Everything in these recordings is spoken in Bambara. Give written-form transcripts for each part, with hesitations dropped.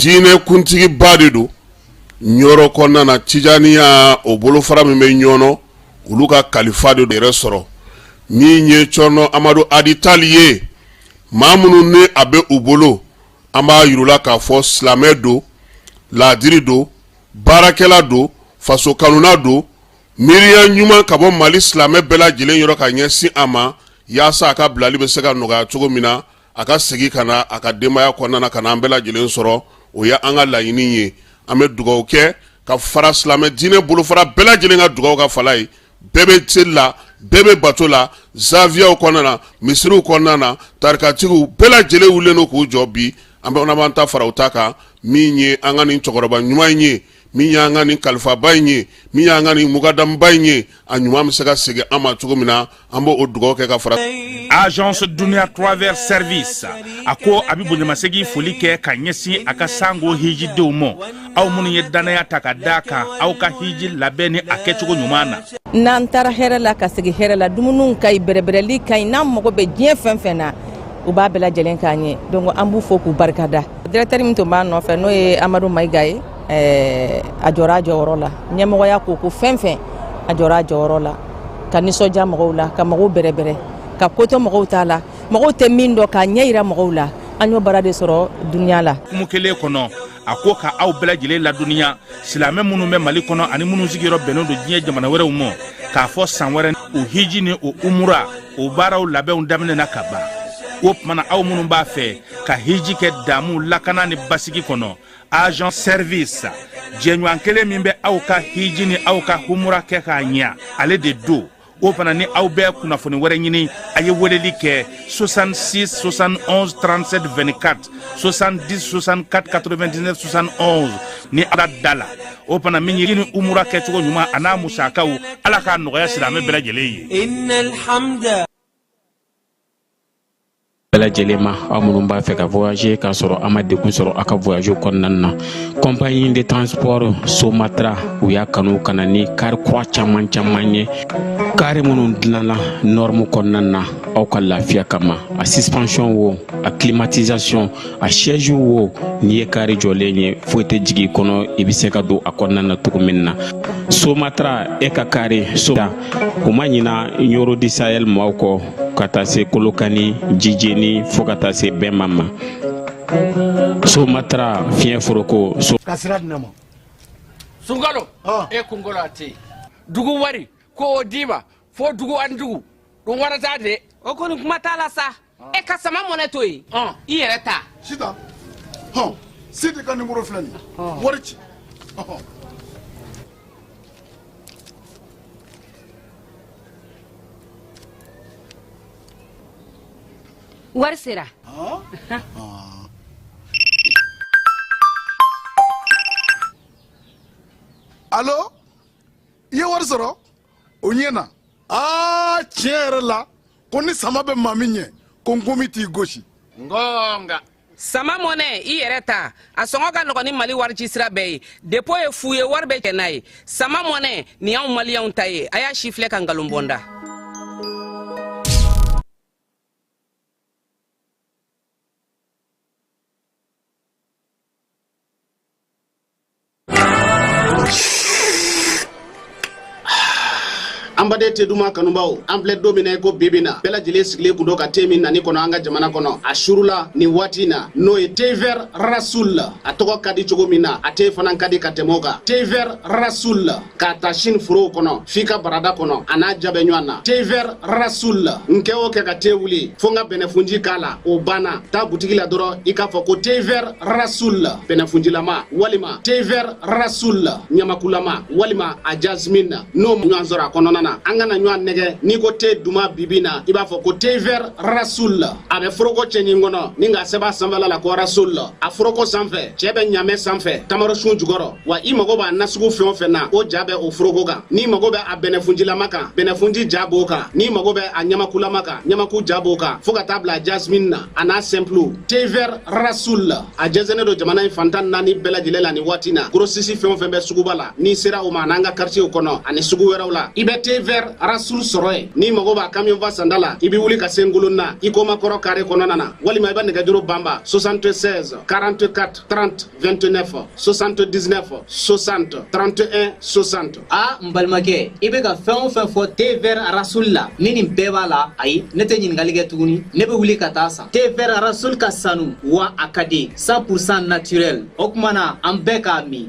Diinɛ kuntigiba de don Ɲɔrɔ kɔnɔna na, Tijaniya o bolofara min bɛ Ɲɔnɔ, olu ka kalifa de yɛrɛ sɔrɔ. Min ye Cɔrɔnɔ Amadu Adi Tali ye, maa minnu ni a bɛ u bolo, an b'a yir'u la k'a fɔ silamɛ don, laadiri don, baarakɛla don, faso kanuna don, miiriya ɲuman ka bɔ Mali silamɛ bɛɛ lajɛlen yɔrɔ ka ɲɛsin a ma, yaasa a ka bilali bɛ se ka nɔgɔya cogo min na, a ka segin ka na a ka denbaya kɔnɔna na, ka na an bɛɛ lajɛlen sɔrɔ. O ye an ka laɲini ye. An bɛ dugawu kɛ ka fara silamɛ diinɛ bolofara bɛɛ lajɛlen ka dugawu ka fala ye. Bɛɛ bɛ seli la, bɛɛ bɛ bato la, zawiyaw kɔnɔna na, misiriw kɔnɔna na, tarikatigiw bɛɛ lajɛlen wulilen don k'u jɔ bi. An bɛ b'an ta fara u ta kan. Min ye an ka nin cɛkɔrɔba ɲuman in ye, min y'an ka nin kalifaba in ye, min y'an ka nin mukadamuba in ye, a ɲuman bɛ se ka segin an ma cogo min na, an b'o dugawu kɛ ka fara. Agence Dunia Travel Service a ko a bɛ bonyamasegin foli kɛ ka ɲɛsin a ka sango hijidenw ma, aw minnu ye dannaya ta ka da kan aw ka hiji labɛn ni a kɛcogo ɲuman na. N'an taara hɛrɛ la ka segin hɛrɛ la, dumuniw ka ɲi, bɛrɛbɛrɛli ka ɲi, n'an mago bɛ diɲɛ fɛn fɛn na, u b'a bɛɛ lajɛlen k'an ye. Donc an b'u fo k'u barikada. Directeur min tun b'a nɔfɛ, n'o ye Amadu Mayiga ye, a jɔra a jɔyɔrɔ la. Ɲɛmɔgɔya ko fɛn fɛn, a jɔra a jɔyɔrɔ la ka nisɔndiya mɔgɔw la, ka mɔgɔw bɛrɛbɛrɛ, ka ko to mɔgɔw t'a la, mɔgɔw tɛ min dɔn, k'a ɲɛ yira mɔgɔw la. An y'o baara de sɔrɔ dunuya la. Hukumu kelen kɔnɔ, a ko ka aw bɛɛ lajɛlen ladɔnniya, silamɛ minnu bɛ Mali kɔnɔ ani minnu sigiyɔrɔ bɛnnen don diɲɛ jamana wɛrɛw ma, k'a fɔ san wɛrɛ o hiji ni o umura o baaraw labɛnw daminɛna ka ban. O tuma na, aw minnu b'a fɛ ka hiji kɛ damu, lakana ni basigi kɔnɔ, agent service jɛɲɔgɔn kelen min bɛ aw ka hiji ni aw ka humura kɛ k'a ɲɛ, ale de don. O fana ni aw bɛ kunnafoni wɛrɛ ɲini, a ye weleli kɛ 66 71 37 24, 70 64 99 71 ni ala da la. O fana min ye ni umura kɛcogo ɲuman a n'a musakaw, Ala k'a nɔgɔya silamɛ bɛɛ lajɛlen ye. Bɛɛ lajɛlen ma, aw minnu b'a fɛ ka voyager k'a sɔrɔ a ma degun sɔrɔ a ka voyage kɔnɔna na, compagnie de transport Somatra, u y'a kanu ka na ni kari kura caman caman ye, kari minnu dilanna norme kɔnɔna na aw ka lafiya kama. A suspension wo, a climatisation, a siège wo, n'i ye kari jɔlen ye, foyi tɛ jigin i kɔnɔ, i bɛ se ka don a kɔnɔna na cogo min na. Somatra, e ka kari so, u ma ɲina Ɲoro du Sahel maaw kɔ, ka taa se Kolokani, Jijeni, fo ka taa se Bɛnma ma. Somatra fiɲɛ foroko so. Ka sira di ne ma. Sunkalo e kunkolo a tɛ yen. Dugu wari ko o d'i ma fo dugu ani dugu dun wara t'a de. O kɔni kuma t'a la sa. E ka sama mɔnɛ to yen, i yɛrɛ ta. Sitan, hɔn, Sidi ka nimoro filɛ nin ye, wari ci. Wari sera. Alo, i ye wari sɔrɔ? O ɲɛna. Aa, tiɲɛ yɛrɛ la, ko ni sama bɛ maa min ɲɛ, ko nkomi t'i gosi. Ngonga. Sama mɔnɛ, i yɛrɛ ta, a sɔngɔ ka nɔgɔn ni Mali warici sira bɛɛ ye. Dépôt ye fu ye, wari bɛ cɛ n'a ye. Sama mɔnɛ nin y'anw maliyɛnw ta ye. A y'a si filɛ ka nkalon bɔ n da. An baden te duman kanubaw, an filɛ don min na i ko bi bi na, bɛɛ lajɛlen sigilen kun don ka te min nani kɔnɔ an ka jamana kɔnɔ a surula nin waati na, n'o ye thé vert Rasoul. A tɔgɔ ka di cogo min na, a te fana ka di ka tɛmɛ o kan. Thé vert Rasoul, k'a ta Chine forow kɔnɔ f'i ka barada kɔnɔ, a n'a ja bɛ ɲɔgɔn na. Thé vert Rasoul, n kɛ o kɛ ka te wuli fo n ka bɛnɛfunji k'a la, o banna. Taa butigi la dɔrɔn, i k'a fɔ ko thé vert Rasoul bɛnɛfunjilama, walima thé vert Rasoul ɲamakulama, walima a jasmine, n'o ɲɔgɔn sɔrɔ a kɔnɔna na. An kana ɲɔgɔn nɛgɛ, n'i ko te duman bibi na, i b'a fɔ ko thé vert Rasoul. A bɛ foroko cɛɲi kɔnɔ ni k'a sɛbɛn a sanfɛla la ko Rasoul. A foroko sanfɛ, cɛ bɛ ɲamɛ sanfɛ, tamarosun jukɔrɔ. Wa i mago b'a nasugu fɛn o fɛn na, o ja bɛ o foroko kan. N'i mago bɛ a bɛnɛfunjilama kan, bɛnɛfunji ja b'o kan. N'i mago bɛ a ɲamakulama kan, ɲamaku ja b'o kan, fo ka taa bila jasmine na, a n'a simple. Thé vert Rasoul, a jɛnsɛnnen don jamana in fan 14 bɛɛ lajɛlen la nin waati na. Grossiste fɛn o fɛn bɛ suguba la, n'i sera o ma, a n'an ka quartier kɔnɔ ani sugu wɛrɛw la, i bɛ thé vert Rasoul sɔrɔ yen. N'i mago b'a kamiyɔnfa sanda la, i bɛ wuli ka se Ngolonna Ikoma kɔrɔ kare kɔnɔna na, walima i bɛ nɛgɛjuru banba 76 44 30 29 79 60 31 60. A n balimakɛ, i bɛ ka fɛn o fɛn fɔ thé vert Rasoul la, ni nin bɛɛ b'a la, ayi, ne tɛ ɲininkali kɛ tuguni, ne bɛ wuli ka taa san. Thé vert Rasoul ka sanu wa a ka di, 100% naturel. O tuma na an bɛɛ k'a min.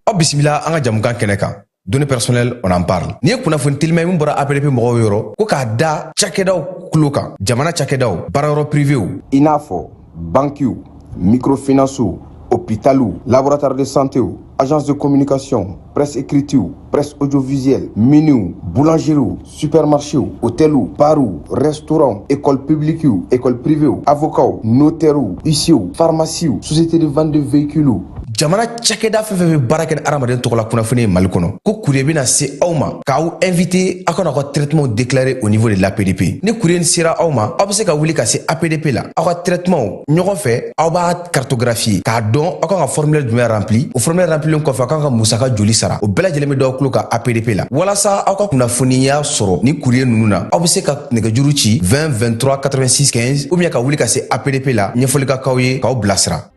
Aw bisimila an ka jamukan kɛnɛ kan, données personnelles, on en parle. Nin ye kunnafoni telima ye min bɔra APDP mɔgɔw yɔrɔ, ko k'a da cakɛdaw tulo kan, jamana cakɛdaw, baarayɔrɔ privéw, i n'a fɔ bankiw, microfinancew, hôpitaliw, laboratoire de santéw, agence de communication, presse écritew, presse audiovisuelle, miniw, boulangeriew, supermarchéw, hôteliw, barw, restaurant, école publiquew, école privéw, avocats, notairew, huissierw, pharmaciew, société de vente de véhicules, jamana cakɛda fɛn fɛn bɛ baara kɛ ni hadamaden tɔgɔ la kunnafoni ye Mali kɔnɔ, ko courrier bɛna se aw ma k'aw invité aw ka n'aw ka traitement déclarer au niveau de l'APDP. Ni courrier sera aw ma, aw bɛ se ka wuli ka se APDP la, aw ka traitement ɲɔgɔn fɛ, aw b'a cartographier k'a dɔn aw kan ka formulaire jumɛn rempli. O formulaire remplilen kɔfɛ, aw kan ka musaka joli sara, o bɛɛ lajɛlen bɛ d'aw tulo kan APDP la. Walasa aw ka kunnafoniya sɔrɔ ni courrier ninnu na, aw bɛ se ka nɛgɛjuru ci 20 23 86 15 ou bien ka wuli ka se APDP la, ɲɛfɔli ka k'aw ye k'aw bilasira.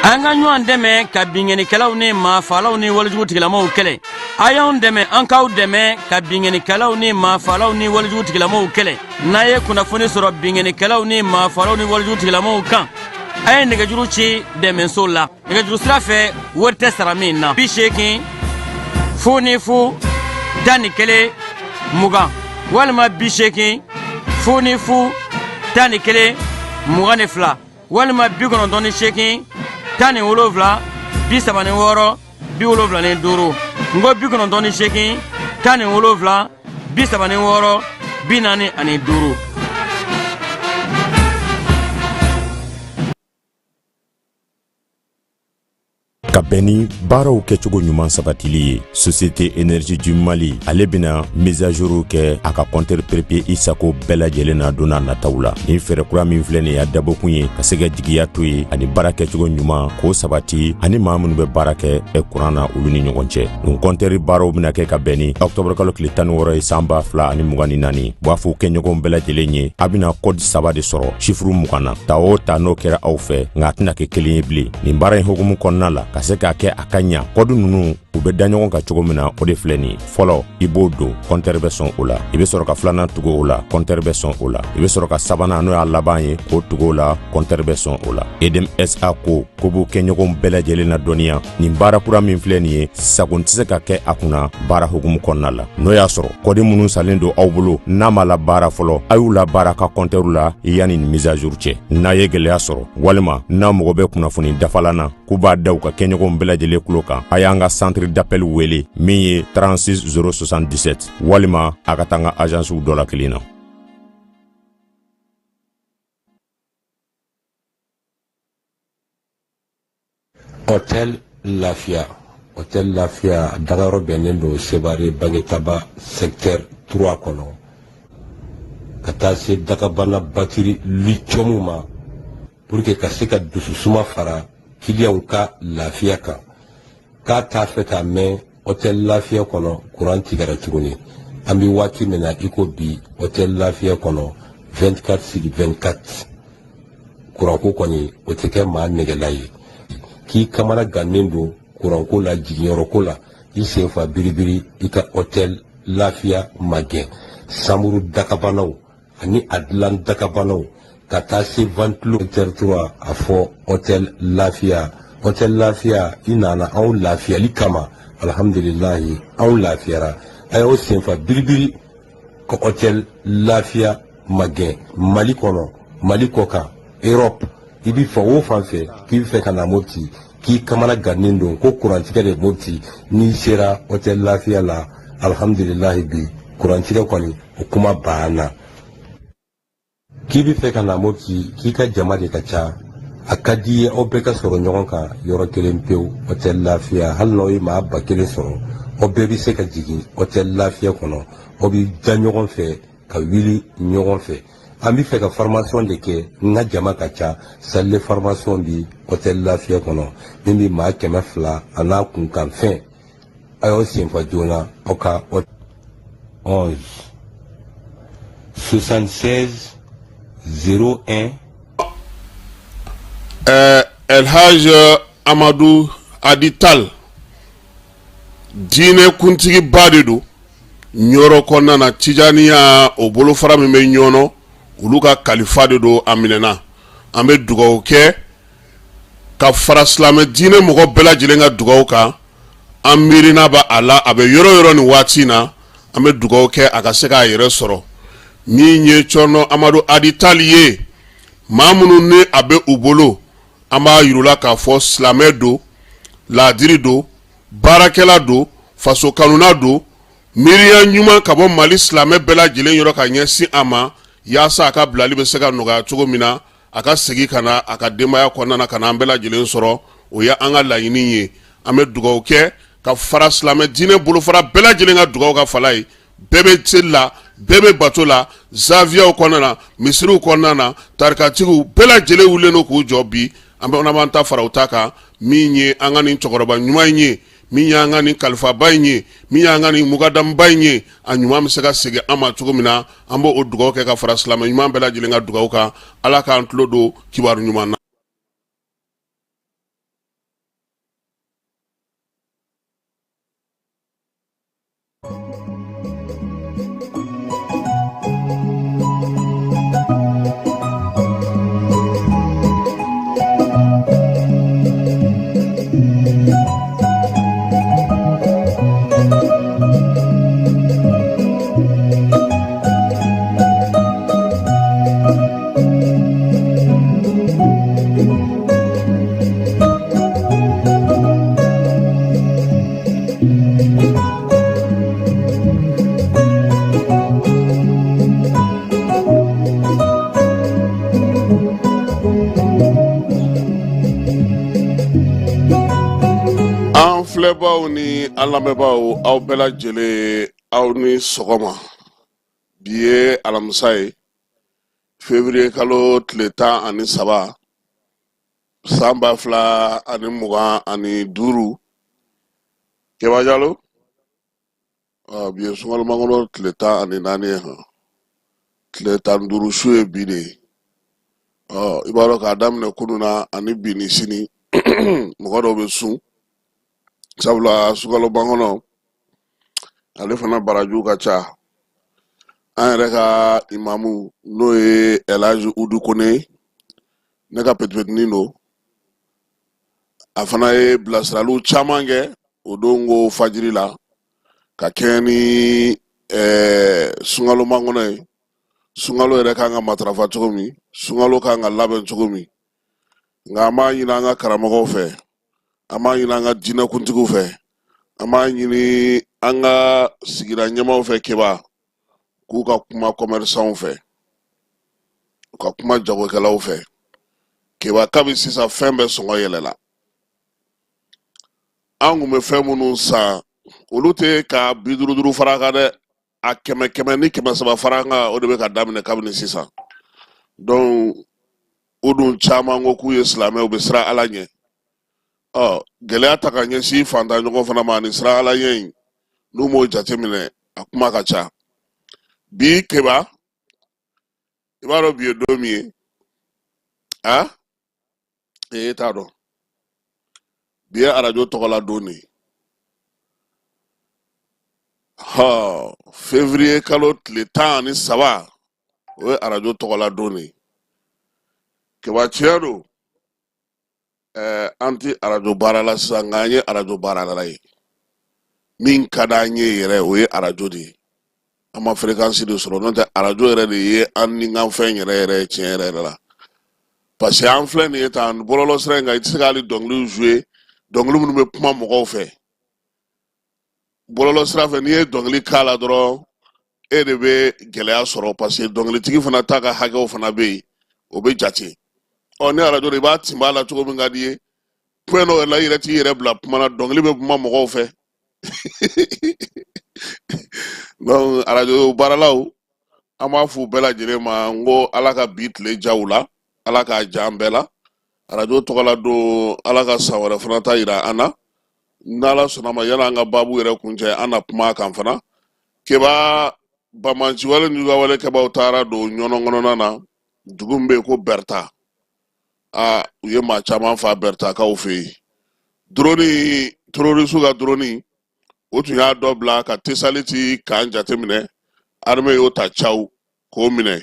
An ka ɲɔgɔn dɛmɛ ka binkannikɛlaw ni maafaalaw ni walejugu tigilamaw kɛlɛ. A y'anw dɛmɛ, an k'aw dɛmɛ ka binkannikɛlaw ni maafaalaw ni walejugu tigilamaw kɛlɛ. N'a ye kunnafoni sɔrɔ binkannikɛlaw ni maafaalaw ni walejugu tigilamaw kan, a ye nɛgɛjuru ci dɛmɛso la nɛgɛjuru sira fɛ, wari tɛ sara min na: 80 00 11 20 walima 80 00 11 22 walima 98 17 36 75. N ko 98 17 36 45. Ka bɛn ni baaraw kɛcogo ɲuman sabatili ye, Société Énergie du Mali, ale bɛna mise à jour kɛ a ka compteur prépayé i sago bɛɛ lajɛlen na don n'a nataw la. Nin fɛɛrɛ kura min filɛ nin y'a dabɔkun ye ka se ka jigiya to ye ani baara kɛcogo ɲuman k'o sabati ani maa minnu bɛ baara kɛ kuran na, olu ni ɲɔgɔn cɛ. Nin compteur baaraw bɛna kɛ ka bɛn ni octobre kalo tile 16 ye san 2024. B'a fɔ kɛɲɔgɔnw bɛɛ lajɛlen ye, a bɛna code saba de sɔrɔ chiffre 20 na. Ta o ta, n'o kɛra aw fɛ, nka a tɛna kɛ kelen ye bilen. Nin baara in hukumu kɔnɔna la, ka se k'a kɛ a ka ɲa, code ninnu u bɛ da ɲɔgɔn kan cogo min na, o de filɛ nin ye: fɔlɔ, i b'o don, compteur bɛ sɔn o la. I bɛ sɔrɔ ka filanan tugu o la, compteur bɛ sɔn o la. I bɛ sɔrɔ ka sabanan, n'o y'a laban ye, k'o tugu o la, compteur bɛ sɔn o la. EDM SA ko ko b'u kɛɲɔgɔnw bɛɛ lajɛlen na dɔnniya, nin baara kura min filɛ nin ye, sagon tɛ se ka kɛ a kunna baara hukumu kɔnɔna la. N'o y'a sɔrɔ code minnu salen don aw bolo, n'a ma labaara fɔlɔ, a y'u labaara ka compteur la yanni nin mise à jour cɛ. N'a ye gɛlɛya sɔrɔ walima n'a mago bɛ kunnafoni dafalan na, k'u b'a da u ka kɛɲɔgɔnw bɛɛ lajɛlen tulo kan, a y'an ka centre d'appel wele min ye 36 077, walima a ka taa an ka agencew dɔ la kelen na. Hôtel Lafiya, Hôtel Lafiya dagayɔrɔ bɛnnen don Sevare Bangetaba secteur 3 kɔnɔ, ka taa se dagabana batiri lithium ma, pour que ka se ka dususuma fara kiliyanw ka lafiya kan. K'a t'a fɛ k'a mɛn Hôtel Lafiya kɔnɔ kuran tigɛra tuguni. An bɛ waati min na i ko bi, Hôtel Lafiya kɔnɔ 24 sur 24, kuranko kɔni o tɛ kɛ maa nɛgɛla ye. K'i kamana gannen don kuranko la, jiginyɔrɔko la, i sen fa biribiri, i ka Hôtel Lafiya magɛn. Samuru dakabanaw ani a dilan dakabanaw ka taa se ventilo 3, a fɔ Hôtel Lafiya. Hôtel Lafiya, i nana anw lafiyali kama, alhamdulilahi, anw lafiyara. A y'aw senfa biribiri ka Hôtel Lafiya magɛn. Mali kɔnɔ, Mali kɔ kan, Europe, i bɛ fan o fan fɛ k'i bɛ fɛ ka na Mopti, k'i kamana gannen don ko kurantigɛ de Mopti, n'i sera Hôtel Lafiya la, alhamdulilahi, bi kurantigɛ kɔni o kuma banna. K'i bɛ fɛ ka na Mopti, k'i ka jama de ka ca, a ka di i ye aw bɛɛ ka sɔrɔ ɲɔgɔn kan yɔrɔ kelen pewu, hôtel Lafiya. Hali n'aw ye maa 1000 sɔrɔ, aw bɛɛ bɛ se ka jigin hôtel Lafiya kɔnɔ, aw bɛ da ɲɔgɔn fɛ ka wuli ɲɔgɔn fɛ. An bɛ fɛ ka formation de kɛ, n ka jama ka ca, salle de formation bi hôtel Lafiya kɔnɔ min bɛ maa 200 a n'a kunkanfɛn. A y'aw senfa joona aw ka 11 76 01. Elhaj Amadu Adi Tal, diinɛ kuntigiba de don Ɲɔrɔ kɔnɔna na. Tijaniya o bolofara min bɛ Ɲɔnɔ, olu ka kalifa de don. A minɛna, an bɛ dugawu kɛ ka fara silamɛ diinɛ mɔgɔ bɛɛ lajɛlen ka dugawu kan. An miirina bɛ a la, a bɛ yɔrɔ yɔrɔ nin waati in na, an bɛ dugawu kɛ a ka se k'a yɛrɛ sɔrɔ. Min ye Cɔrɔnɔ Amadu Adi Tali ye, maa minnu ni a bɛ u bolo, an b'a yir'u la k'a fɔ silamɛ don, laadiri don, baarakɛla don, faso kanuna don, miiriya ɲuman ka bɔ Mali silamɛ bɛɛ lajɛlen yɔrɔ ka ɲɛsin a ma, yaasa a ka bilali bɛ se ka nɔgɔya cogo min na, a ka segin ka na a ka denbaya kɔnɔna na, ka na an bɛɛ lajɛlen sɔrɔ. O ye an ka laɲini ye. An bɛ dugawu kɛ ka fara silamɛ diinɛ bolofara bɛɛ lajɛlen ka dugawu kan. Fala ye, bɛɛ bɛ seli la, bɛɛ bɛ bato la, zawiyaw kɔnɔna na, misiriw kɔnɔna na, tarikatigiw bɛɛ lajɛlen wulilen don k'u jɔ bi. An bɛ b'an ta fara u ta kan. Min ye an ka nin cɛkɔrɔba ɲuman in ye, min y'an ka nin kalifaba in ye, min y'an ka nin mukadamuba in ye, a ɲuman bɛ se ka segin an ma cogo min na, an b'o dugawu kɛ ka fara silamɛ ɲuman bɛɛ lajɛlen ka dugawu kan. Ala k'an tulo don kibaru ɲuman na. An filɛbaw ni an lamɛnbaaw, aw bɛɛ lajɛlen, aw ni sɔgɔma. Bi ye alamisa ye, février kalo tile 13, san 2025. Keba Jalo, bi ye sunkalo makɔnɔ tile 14 ye, hɔn, tile 15 su ye bi de ye. Ɔ, i b'a dɔn k'a daminɛ kunun na ani bi ni sini, mɔgɔ dɔw bɛ sun, sabula sunkalo makɔnɔ ale fana barajiw ka ca. An yɛrɛ ka imamu, n'o ye Elaji Udu Kone, ne ka petipetinin don, a fana ye bilasiraliw caman kɛ o don ko fajiri la ka kɛɲɛ ni sunkalo makɔnɔ ye, sunkalo yɛrɛ kan ka matarafa cogo min, sunkalo kan ka labɛn cogo min. Nka an b'a ɲini an ka karamɔgɔw fɛ, an b'a ɲini an ka diinɛkuntigiw fɛ, an b'a ɲini an ka sigida ɲɛmaaw fɛ, Keba, k'u ka kuma commerçantw fɛ, u ka kuma jagokɛlaw fɛ. Keba, kabi sisan fɛn bɛɛ sɔngɔ yɛlɛla. An kun bɛ fɛn minnu san, olu tɛ ka 50 duuru fara kan dɛ, a 100 100 ni 300 fara kan, o de bɛ ka daminɛ kabini sisan. Donc u dun caman ko k'u ye silamɛw, bɛ siran Ala ɲɛ. Ɔ, gɛlɛya ta ka ɲɛsin fantan ɲɔgɔn fana ma ani siran Ala ɲɛ in, n'u m'o jateminɛ, a kuma ka ca bi. Keba, i b'a dɔn bi ye don min ye? A e t'a dɔn, bi ye arajo tɔgɔla don de ye. Hɔ, février kalo tile 13, o ye arajo tɔgɔla don de ye. Keba, tiɲɛ don, an tɛ arajo baara la sisan, nka an ye arajo baarala ye. Min ka d'an ye yɛrɛ, o ye arajo de ye. An ma fréquence de sɔrɔ, n'o tɛ arajo yɛrɛ de ye an ni kan fɛn yɛrɛ yɛrɛ ye tiɲɛ yɛrɛ yɛrɛ la, parce que an filɛ nin ye tan bɔlɔlɔ sira in kan, i tɛ se k'ale dɔnkiliw jouer, dɔnkili minnu bɛ kuma mɔgɔw fɛ bɔlɔlɔ sira fɛ. N'i ye dɔnkili k'a la dɔrɔn e de bɛ gɛlɛya sɔrɔ parce que dɔnkilitigi fana ta ka hakɛw fana bɛ yen, o bɛ jate. Ɔ ni arajo de i b'a tinba la cogo min ka di ye, point dɔ yɛrɛ la, i yɛrɛ t'i yɛrɛ bila kuma na, dɔnkili bɛ kuma mɔgɔw fɛ. Donc arajo baaralaw, an b'a f'u bɛɛ lajɛlen ma n ko Ala ka bi tile diya u la, Ala k'a diya an bɛɛ la. Arajo tɔgɔla don, Ala ka san wɛrɛ fana ta yira an na. N'Ala sɔnna ma, yanni an ka baabu yɛrɛ kuncɛ, an na kuma a kan fana. Keba, banbaanciwale ni juguwale kɛbaaw taara don Ɲɔnɔ kɔnɔna na, dugu min bɛ yen ko Bɛrita. Aa, u ye maa caman fa Bɛrɛtakaw fɛ yen. Drone, terroriste ka drone, o tun y'a dɔ bila ka Tesaliti kan jateminɛ, armée y'o ta caw k'o minɛ.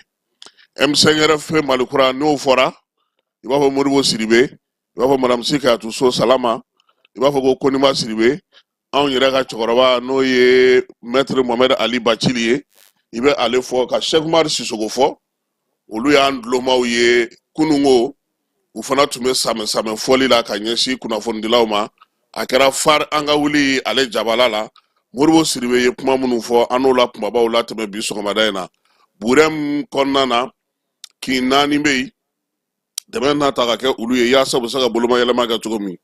M5 RFP Mali kura, n'o fɔra, i b'a fɔ Modibo Sidibe, i b'a fɔ Madame Si Kayatu So Salama, i b'a fɔ ko Koniba Sidibe, anw yɛrɛ ka cɛkɔrɔba n'o ye Maître Mohamed Ali Bacili ye, i bɛ ale fɔ ka Cheikh Umar Sisoko fɔ. Olu y'an dulomaw ye. Kununko u fana tun bɛ samɛ samɛ fɔli la ka ɲɛsin kunnafonidilaw ma. A kɛra far an ka wuli ale jabala la. Modibo Sidibe ye kuma minnu fɔ, an n'o la kumabaw latɛmɛ bi sɔgɔmada in na. Burɛm kɔnɔna na, kin 4 bɛ yen, dɛmɛ na ta ka kɛ olu ye yaasa u bɛ se ka bolomayɛlɛma kɛ cogo min.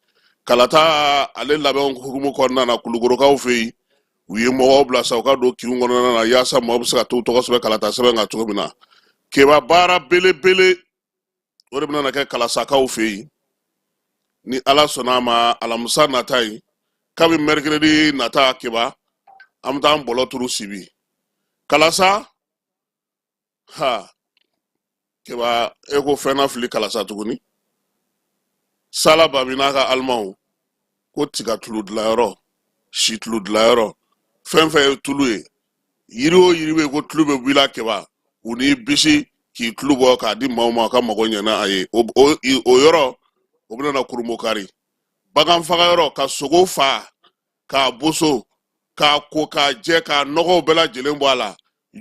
Kalata ale labɛn hukumu kɔnɔna na, Kulukorokaw fɛ yen, u ye mɔgɔw bila sa u ka don kinw kɔnɔna na yaasa maaw bɛ se ka t'u tɔgɔ sɛbɛn kalata sɛbɛn kan cogo min na. Keba, baara belebele o de bɛna na kɛ Kalasakaw fɛ yen ni Ala sɔnna a ma alamisa nata in. Kabi mercredi nata, Keba, an bɛ taa an bɔlɔ turu Sibi Kalasa. Ha Keba, e ko fɛn na fili Kalasa tuguni. Sala Babi n'a ka alimaw ko tiga tulu dilanyɔrɔ, si tulu dilanyɔrɔ, fɛn fɛn ye tulu ye, yiri o yiri bɛ yen ko tulu bɛ bɔ i la, Keba, u n'i bisi k'i tulu bɔ k'a di maaw ma ka mago ɲɛna a ye. O yɔrɔ o bɛna na Kurumokari. Bagan faga yɔrɔ, ka sogo fa k'a boso, k'a ko k'a jɛ, k'a nɔgɔw bɛɛ lajɛlen bɔ a la,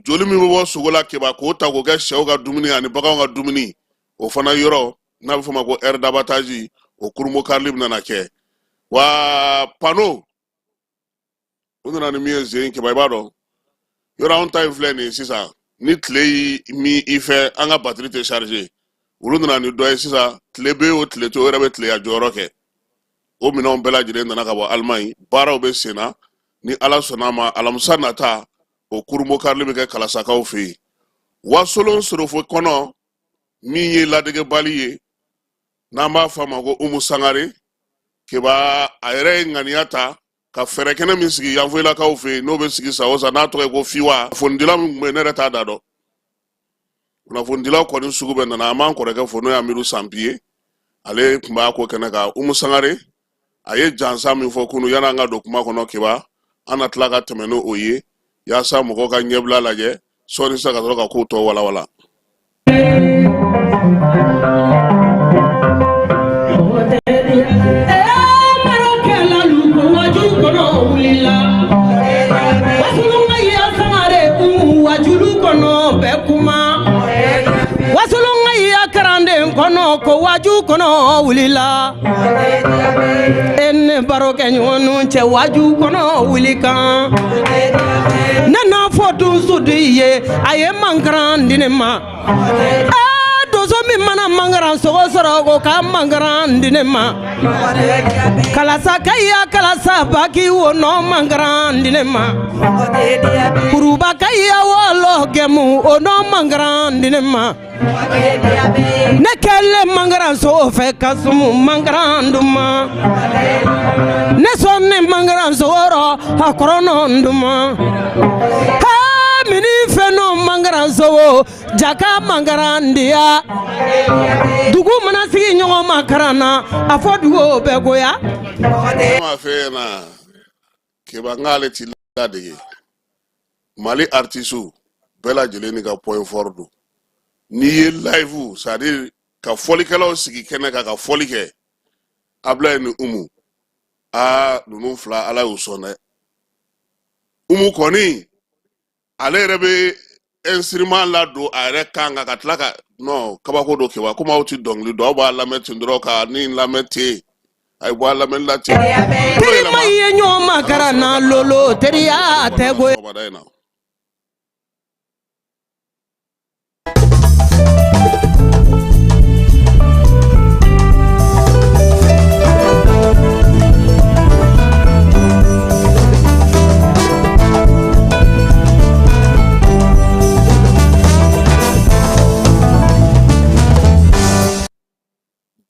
joli min bɛ bɔ sogo la, Keba, k'o ta k'o kɛ sɛw ka dumuni ani baganw ka dumuni, o fana yɔrɔ n'a bɛ f'o ma ko aire d'abattage, o kurunbonkarili bɛna na kɛ. Wa panneau, u nana ni min ye zen, Keba, i b'a dɔn yɔrɔ anw ta in filɛ nin ye sisan, ni tile y'i min i fɛ, an ka batiri tɛ charger. Olu nana ni dɔ ye sisan, tile bɛ o tile tɛ, o yɛrɛ bɛ tileya jɔyɔrɔ kɛ. O minɛnw bɛɛ lajɛlen nana ka bɔ Alimaɲi, baaraw bɛ sen na. Ni Ala sɔnna a ma, alamisa nata, o kurunbonkarili bɛ kɛ Kalasakaw fɛ yen. Wasolon Sorofo kɔnɔ, min ye ladegebali ye n'an b'a fɔ a ma ko Umu Sangare, Keba, a yɛrɛ ye ŋaniya ta ka fɛɛrɛ kɛnɛ min sigi Yanfoyilakaw fɛ yen, n'o bɛ sigi san o san, n'a tɔgɔ ye ko Fiwa. Kunnafonidila min tun bɛ yen, ne yɛrɛ t'a da dɔn. Kunnafonidilaw kɔni sugu bɛɛ nana. An b'an kɔrɔkɛ fo, n'o ye Amidu Sanpi ye, ale tun b'a ko kɛnɛ kan. Umu Sangare, a ye jansa min fɔ kunu, yanni an ka don kuma kɔnɔ, Keba, an na tila ka tɛmɛ n'o ye yaasa mɔgɔw ka ɲɛbila lajɛ sɔɔni sisan ka sɔrɔ ka kow tɔ walawala. Kɔnɔ ko waju kɔnɔ wulila, e ne barokɛ ɲɔgɔn cɛ waju kɔnɔ wuli kan. Ne n'a fɔ donso de ye, a ye mankaran di ne ma. Aa, donso min mana mankaran sogo sɔrɔ, ko ka mankaran di ne ma. Kalasa ka ya kalasa baki wo nɔ mankaran di ne ma. Kuruba ka ya wɔlɔ gɛmu o nɔ mankaran di ne ma. Ne kɛlen mankaran sogo fɛ ka sumu mankaran duman. Ne sɔnni mankaran sogo rɔ a kɔrɔnɔ duman. Mini fɛn nɔ mankaran sogo jaka mankaran diya. Dugu mana sigi ɲɔgɔn ma karan na, a fɔ dugu bɛɛ goya. Ma fɛ na Keba, n k'ale ti ladege. Mali artisiw bɛɛ lajɛlen ni ka point fort don. N'i ye live, c'est à dire ka fɔlikɛlaw sigi kɛnɛ kan ka fɔli kɛ, Ablaye ni Umu, aa, ninnu fila, Ala y'u sɔn dɛ. Umu kɔni, ale yɛrɛ bɛ instrument ladon a yɛrɛ kan kan ka tila ka non, kabako don, Keba. Komi aw ti dɔnkili dɔn, aw b'a lamɛn ten dɔrɔn, ka ni lamɛn ten, a ye bɔ a lamɛnni la ten. Terima ye ɲɔgɔn makaran na lolo, teriya tɛ goya. Sɔgɔmada in na.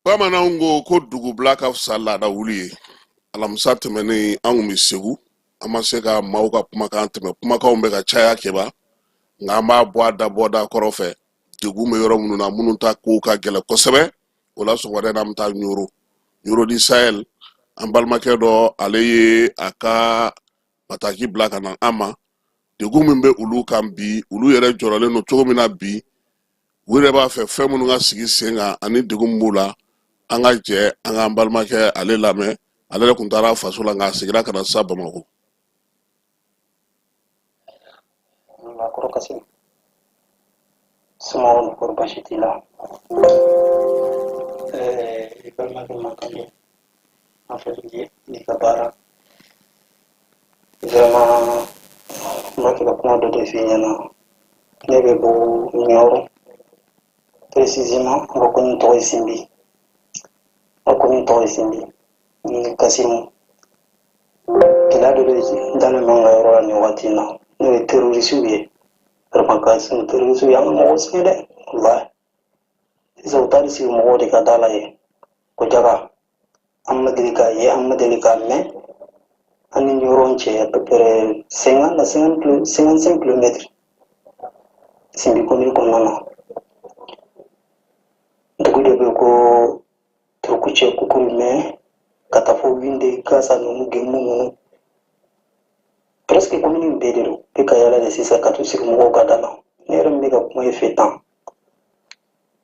Bamananw ko ko dugubila ka fisa laada wuli ye. Alamisa tɛmɛnen, an kun bɛ Segu, an ma se ka maaw ka kumakan tɛmɛ, kumakanw bɛ ka caya kɛba, nka an b'a bɔ a dabɔda kɔrɔ fɛ, degun bɛ yɔrɔ minnu na, minnu ta kow ka gɛlɛn kosɛbɛ. O la, sɔgɔmada in na, an bɛ taa Ɲoro, Ɲoro di Sahel. An balimakɛ dɔ, ale ye a ka bataki bila ka na an ma, degun min bɛ olu kan bi, olu yɛrɛ jɔrɔlen don cogo min na bi, u yɛrɛ b'a fɛ fɛn minnu ka sigi sen kan ani degun min b'u la. An ka jɛ an k'an balimakɛ ale lamɛn. Ale yɛrɛ tun taara faso la, nka a seginna ka na sisan Bamakɔ. Kɔrɔ Kasimu, somɔgɔw ni kɔrɔ baasi t'i la? I balimakɛ mankan don an fɛ n'i ka baara. Vraiment, n b'a fɛ ka kuma dɔ de f'i ɲɛna. Ne bɛ bɔ Ɲɔrɔ, précisément n ka commune tɔgɔ ye Sinbi, n ka commune tɔgɔ ye Sinbi. Ni Kasimu, gɛlɛya dɔ de dalen b'an ka yɔrɔ la nin waati in na, n'o ye terroristew ye. Vraiment Kasimu, terroristew y'an ka mɔgɔw sɛgɛn dɛ, walahi. Sisan u taar'i sigi mɔgɔw de ka da la yen ko jaga. An ma deli k'a ye, an ma deli k'a mɛn. An ni Ɲɔrɔ cɛ à peu près 50 à 55 kilomètres, Sinbi commune kɔnɔna na. Dugu dɔ bɛ ko Turukucɛ, Kukuru mɛ ka taa fo Winde, Gasa ninnu, Gemu ninnu, presque commune bɛɛ de don. Bɛ ka yala de sisan ka t'u sigi mɔgɔw ka da la. Ne yɛrɛ min bɛ ka kuma i fɛ tan,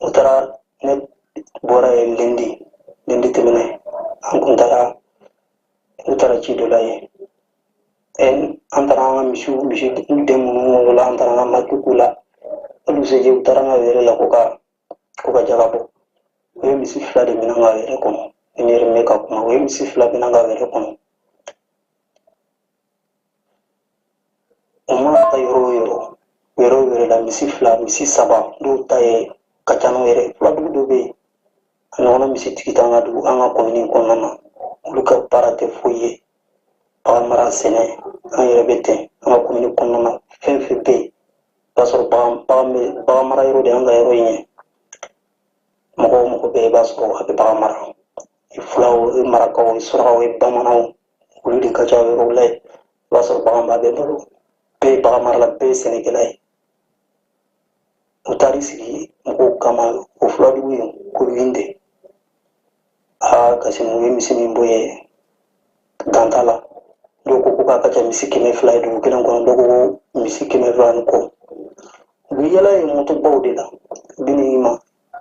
u taara, ne bɔra yen lundi, lundi tɛmɛnen. An kun taara, u taara ci dɔ la yen. An taara an ka misiw, misi den minnu wolola, an taara an ka maki k'u la. O dugusɛjɛ, u taara an ka wɛrɛ la ko ka jaga bɔ. U ye misi fila de minɛ an ka wɛrɛ kɔnɔ. Ni ne yɛrɛ bɛ ka kuma, u ye misi fila minɛ an ka wɛrɛ kɔnɔ. U mana taa yɔrɔ o yɔrɔ, yɔrɔ o yɔrɔ la, misi fila, misi saba, dɔw ta ye ka ca n'o yɛrɛ. Fuladugu dɔ bɛ yen, a ɲɔgɔnna misitigi t'an ka dugu, an ka komini kɔnɔna na. Olu ka baara tɛ foyi ye, bagan mara, sɛnɛ. An yɛrɛ bɛ ten an ka komini kɔnɔna na. Fɛn fɛn bɛ yen, i b'a sɔrɔ bagan mara yɔrɔ de y'an ka yɔrɔ in ye. Mɔgɔ o mɔgɔ bɛ yen, i b'a sɔrɔ a bɛ bagan mara. I fulaw, i marakaw, i surakaw, i bamananw, olu de ka ca yɔrɔw la yen. I b'a sɔrɔ bagan b'a bɛɛ bolo, bɛɛ ye bagan marala, bɛɛ ye sɛnɛkɛla ye. U taar'i sigi mɔgɔw kama o fuladugu in ko Winde. Aa Kasimu, u ye misi min bɔ yen, dan t'a la. Dɔw ko ko k'a ka ca misi 200 ye dugu kelen kɔnɔ, dɔw ko ko misi 200 ni kɔ. U bɛ yala yen motobaw de la. U bɛ n'i ma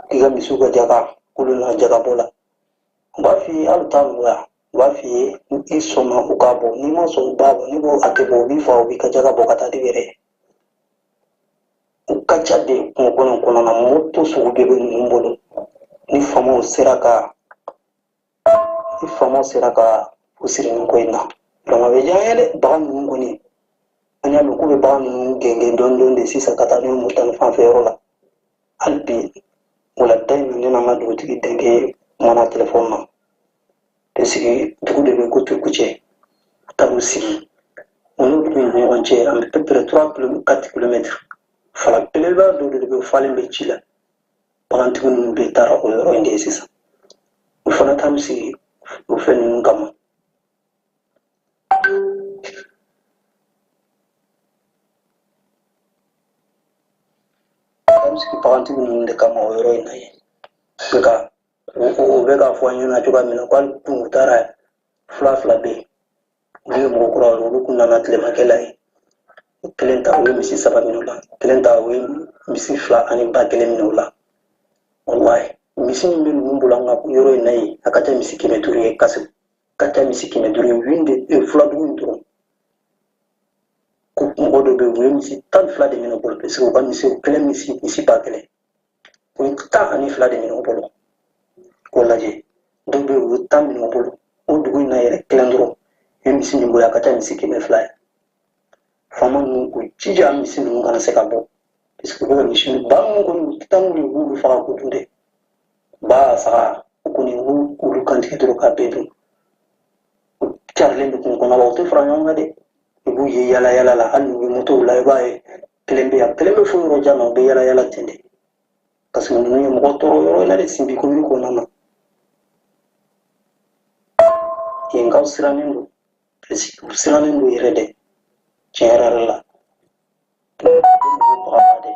k'i ka misiw ka jaga, k'olu nana jaga bɔ la. U b'a f'i ye hali t'a nɔgɔya, u b'a f'i ye i sɔnna u k'a bɔ, n'i ma sɔn u b'a bɔ, n'i ko a tɛ bɔ, u b'i fa, u b'i ka jaga bɔ ka taa di yɛrɛ. U ka ca de kungo kɔnɔ kɔnɔna na, moto sugu bɛɛ bɛ ninnu bolo. Ni faamaw sera ka u siri nin ko in na, vraiment a bɛ diya an ye dɛ. Bagan ninnu kɔni, an y'a mɛn k'u bɛ bagan ninnu gɛngɛn dɔɔni dɔɔni de sisan ka taa n'u ye Moritani fan fɛ yɔrɔ la. Hali bi wulada in na, ne n'an ka dugutigi denkɛ kumana telefɔni na. Parce que dugu de bɛ ko Turukucɛ, u taar'u sigi u n'u dugu in ni ɲɔgɔn cɛ à peu près 3 kilomètres, 4 kilomètres. Fala belebeleba dɔ de bɛ falen bɛ ji la. Bagantigi ninnu bɛɛ taara o yɔrɔ in de ye sisan. U fana taar'u sigi o fɛn ninnu kama. An sigi bagantigi ninnu de kama o yɔrɔ in na yen. Nka o bɛ k'a fɔ an ɲɛna cogoya min na ko hali kun u taara fila fila bɛ yen, olu ye mɔgɔ kuraw ye, olu kun nana tilemakɛ la yen. Kelen ta, u ye misi saba minɛ o la. Kelen ta, u ye misi fila ani ba kelen minɛ o la. Walahi, misi min bɛ ninnu bolo an ka yɔrɔ in na yen, a ka ca misi 500 ye. Kasi ka ca misi 500 ye Winde fuladugu in dɔrɔn. Ko mɔgɔ dɔ bɛ yen, u ye misi 12 de minɛ u bolo, parce que u ka misi kelen, misi 1000, u ye 12 de minɛ u bolo. K'o lajɛ, dɔw bɛ yen, u ye 10 minɛ u bolo. O dugu in na yɛrɛ kelen dɔrɔn, u ye misi min bɔ yen, a ka ca misi 200 ye. Faama ninnu k'u jija misi ninnu kana se ka bɔ, parce que u bɛ ka misi ba ninnu kɔni, u tɛ taa n'u ye, u b'olu faga k'u dun dɛ. Ba, saga, u kɔni u b'olu kantigɛ dɔrɔn k'a bɛɛ dun. U carilen bɛ kungo kɔnɔ wa, u tɛ fara ɲɔgɔn kan dɛ. I b'u ye yala yala la, hali n'u bɛ motow la, i b'a ye kelen bɛ yan, kelen bɛ fo yɔrɔ jan na, u bɛ yala yala ten de. Parce que ninnu ye mɔgɔ tɔɔrɔ yɔrɔ in na de, Sinbi komini kɔnɔna na. Yenkaw sirannen don, parce que u sirannen don yɛrɛ dɛ. Tiɲɛ yɛrɛ yɛrɛ la, mɔgɔw dɛ,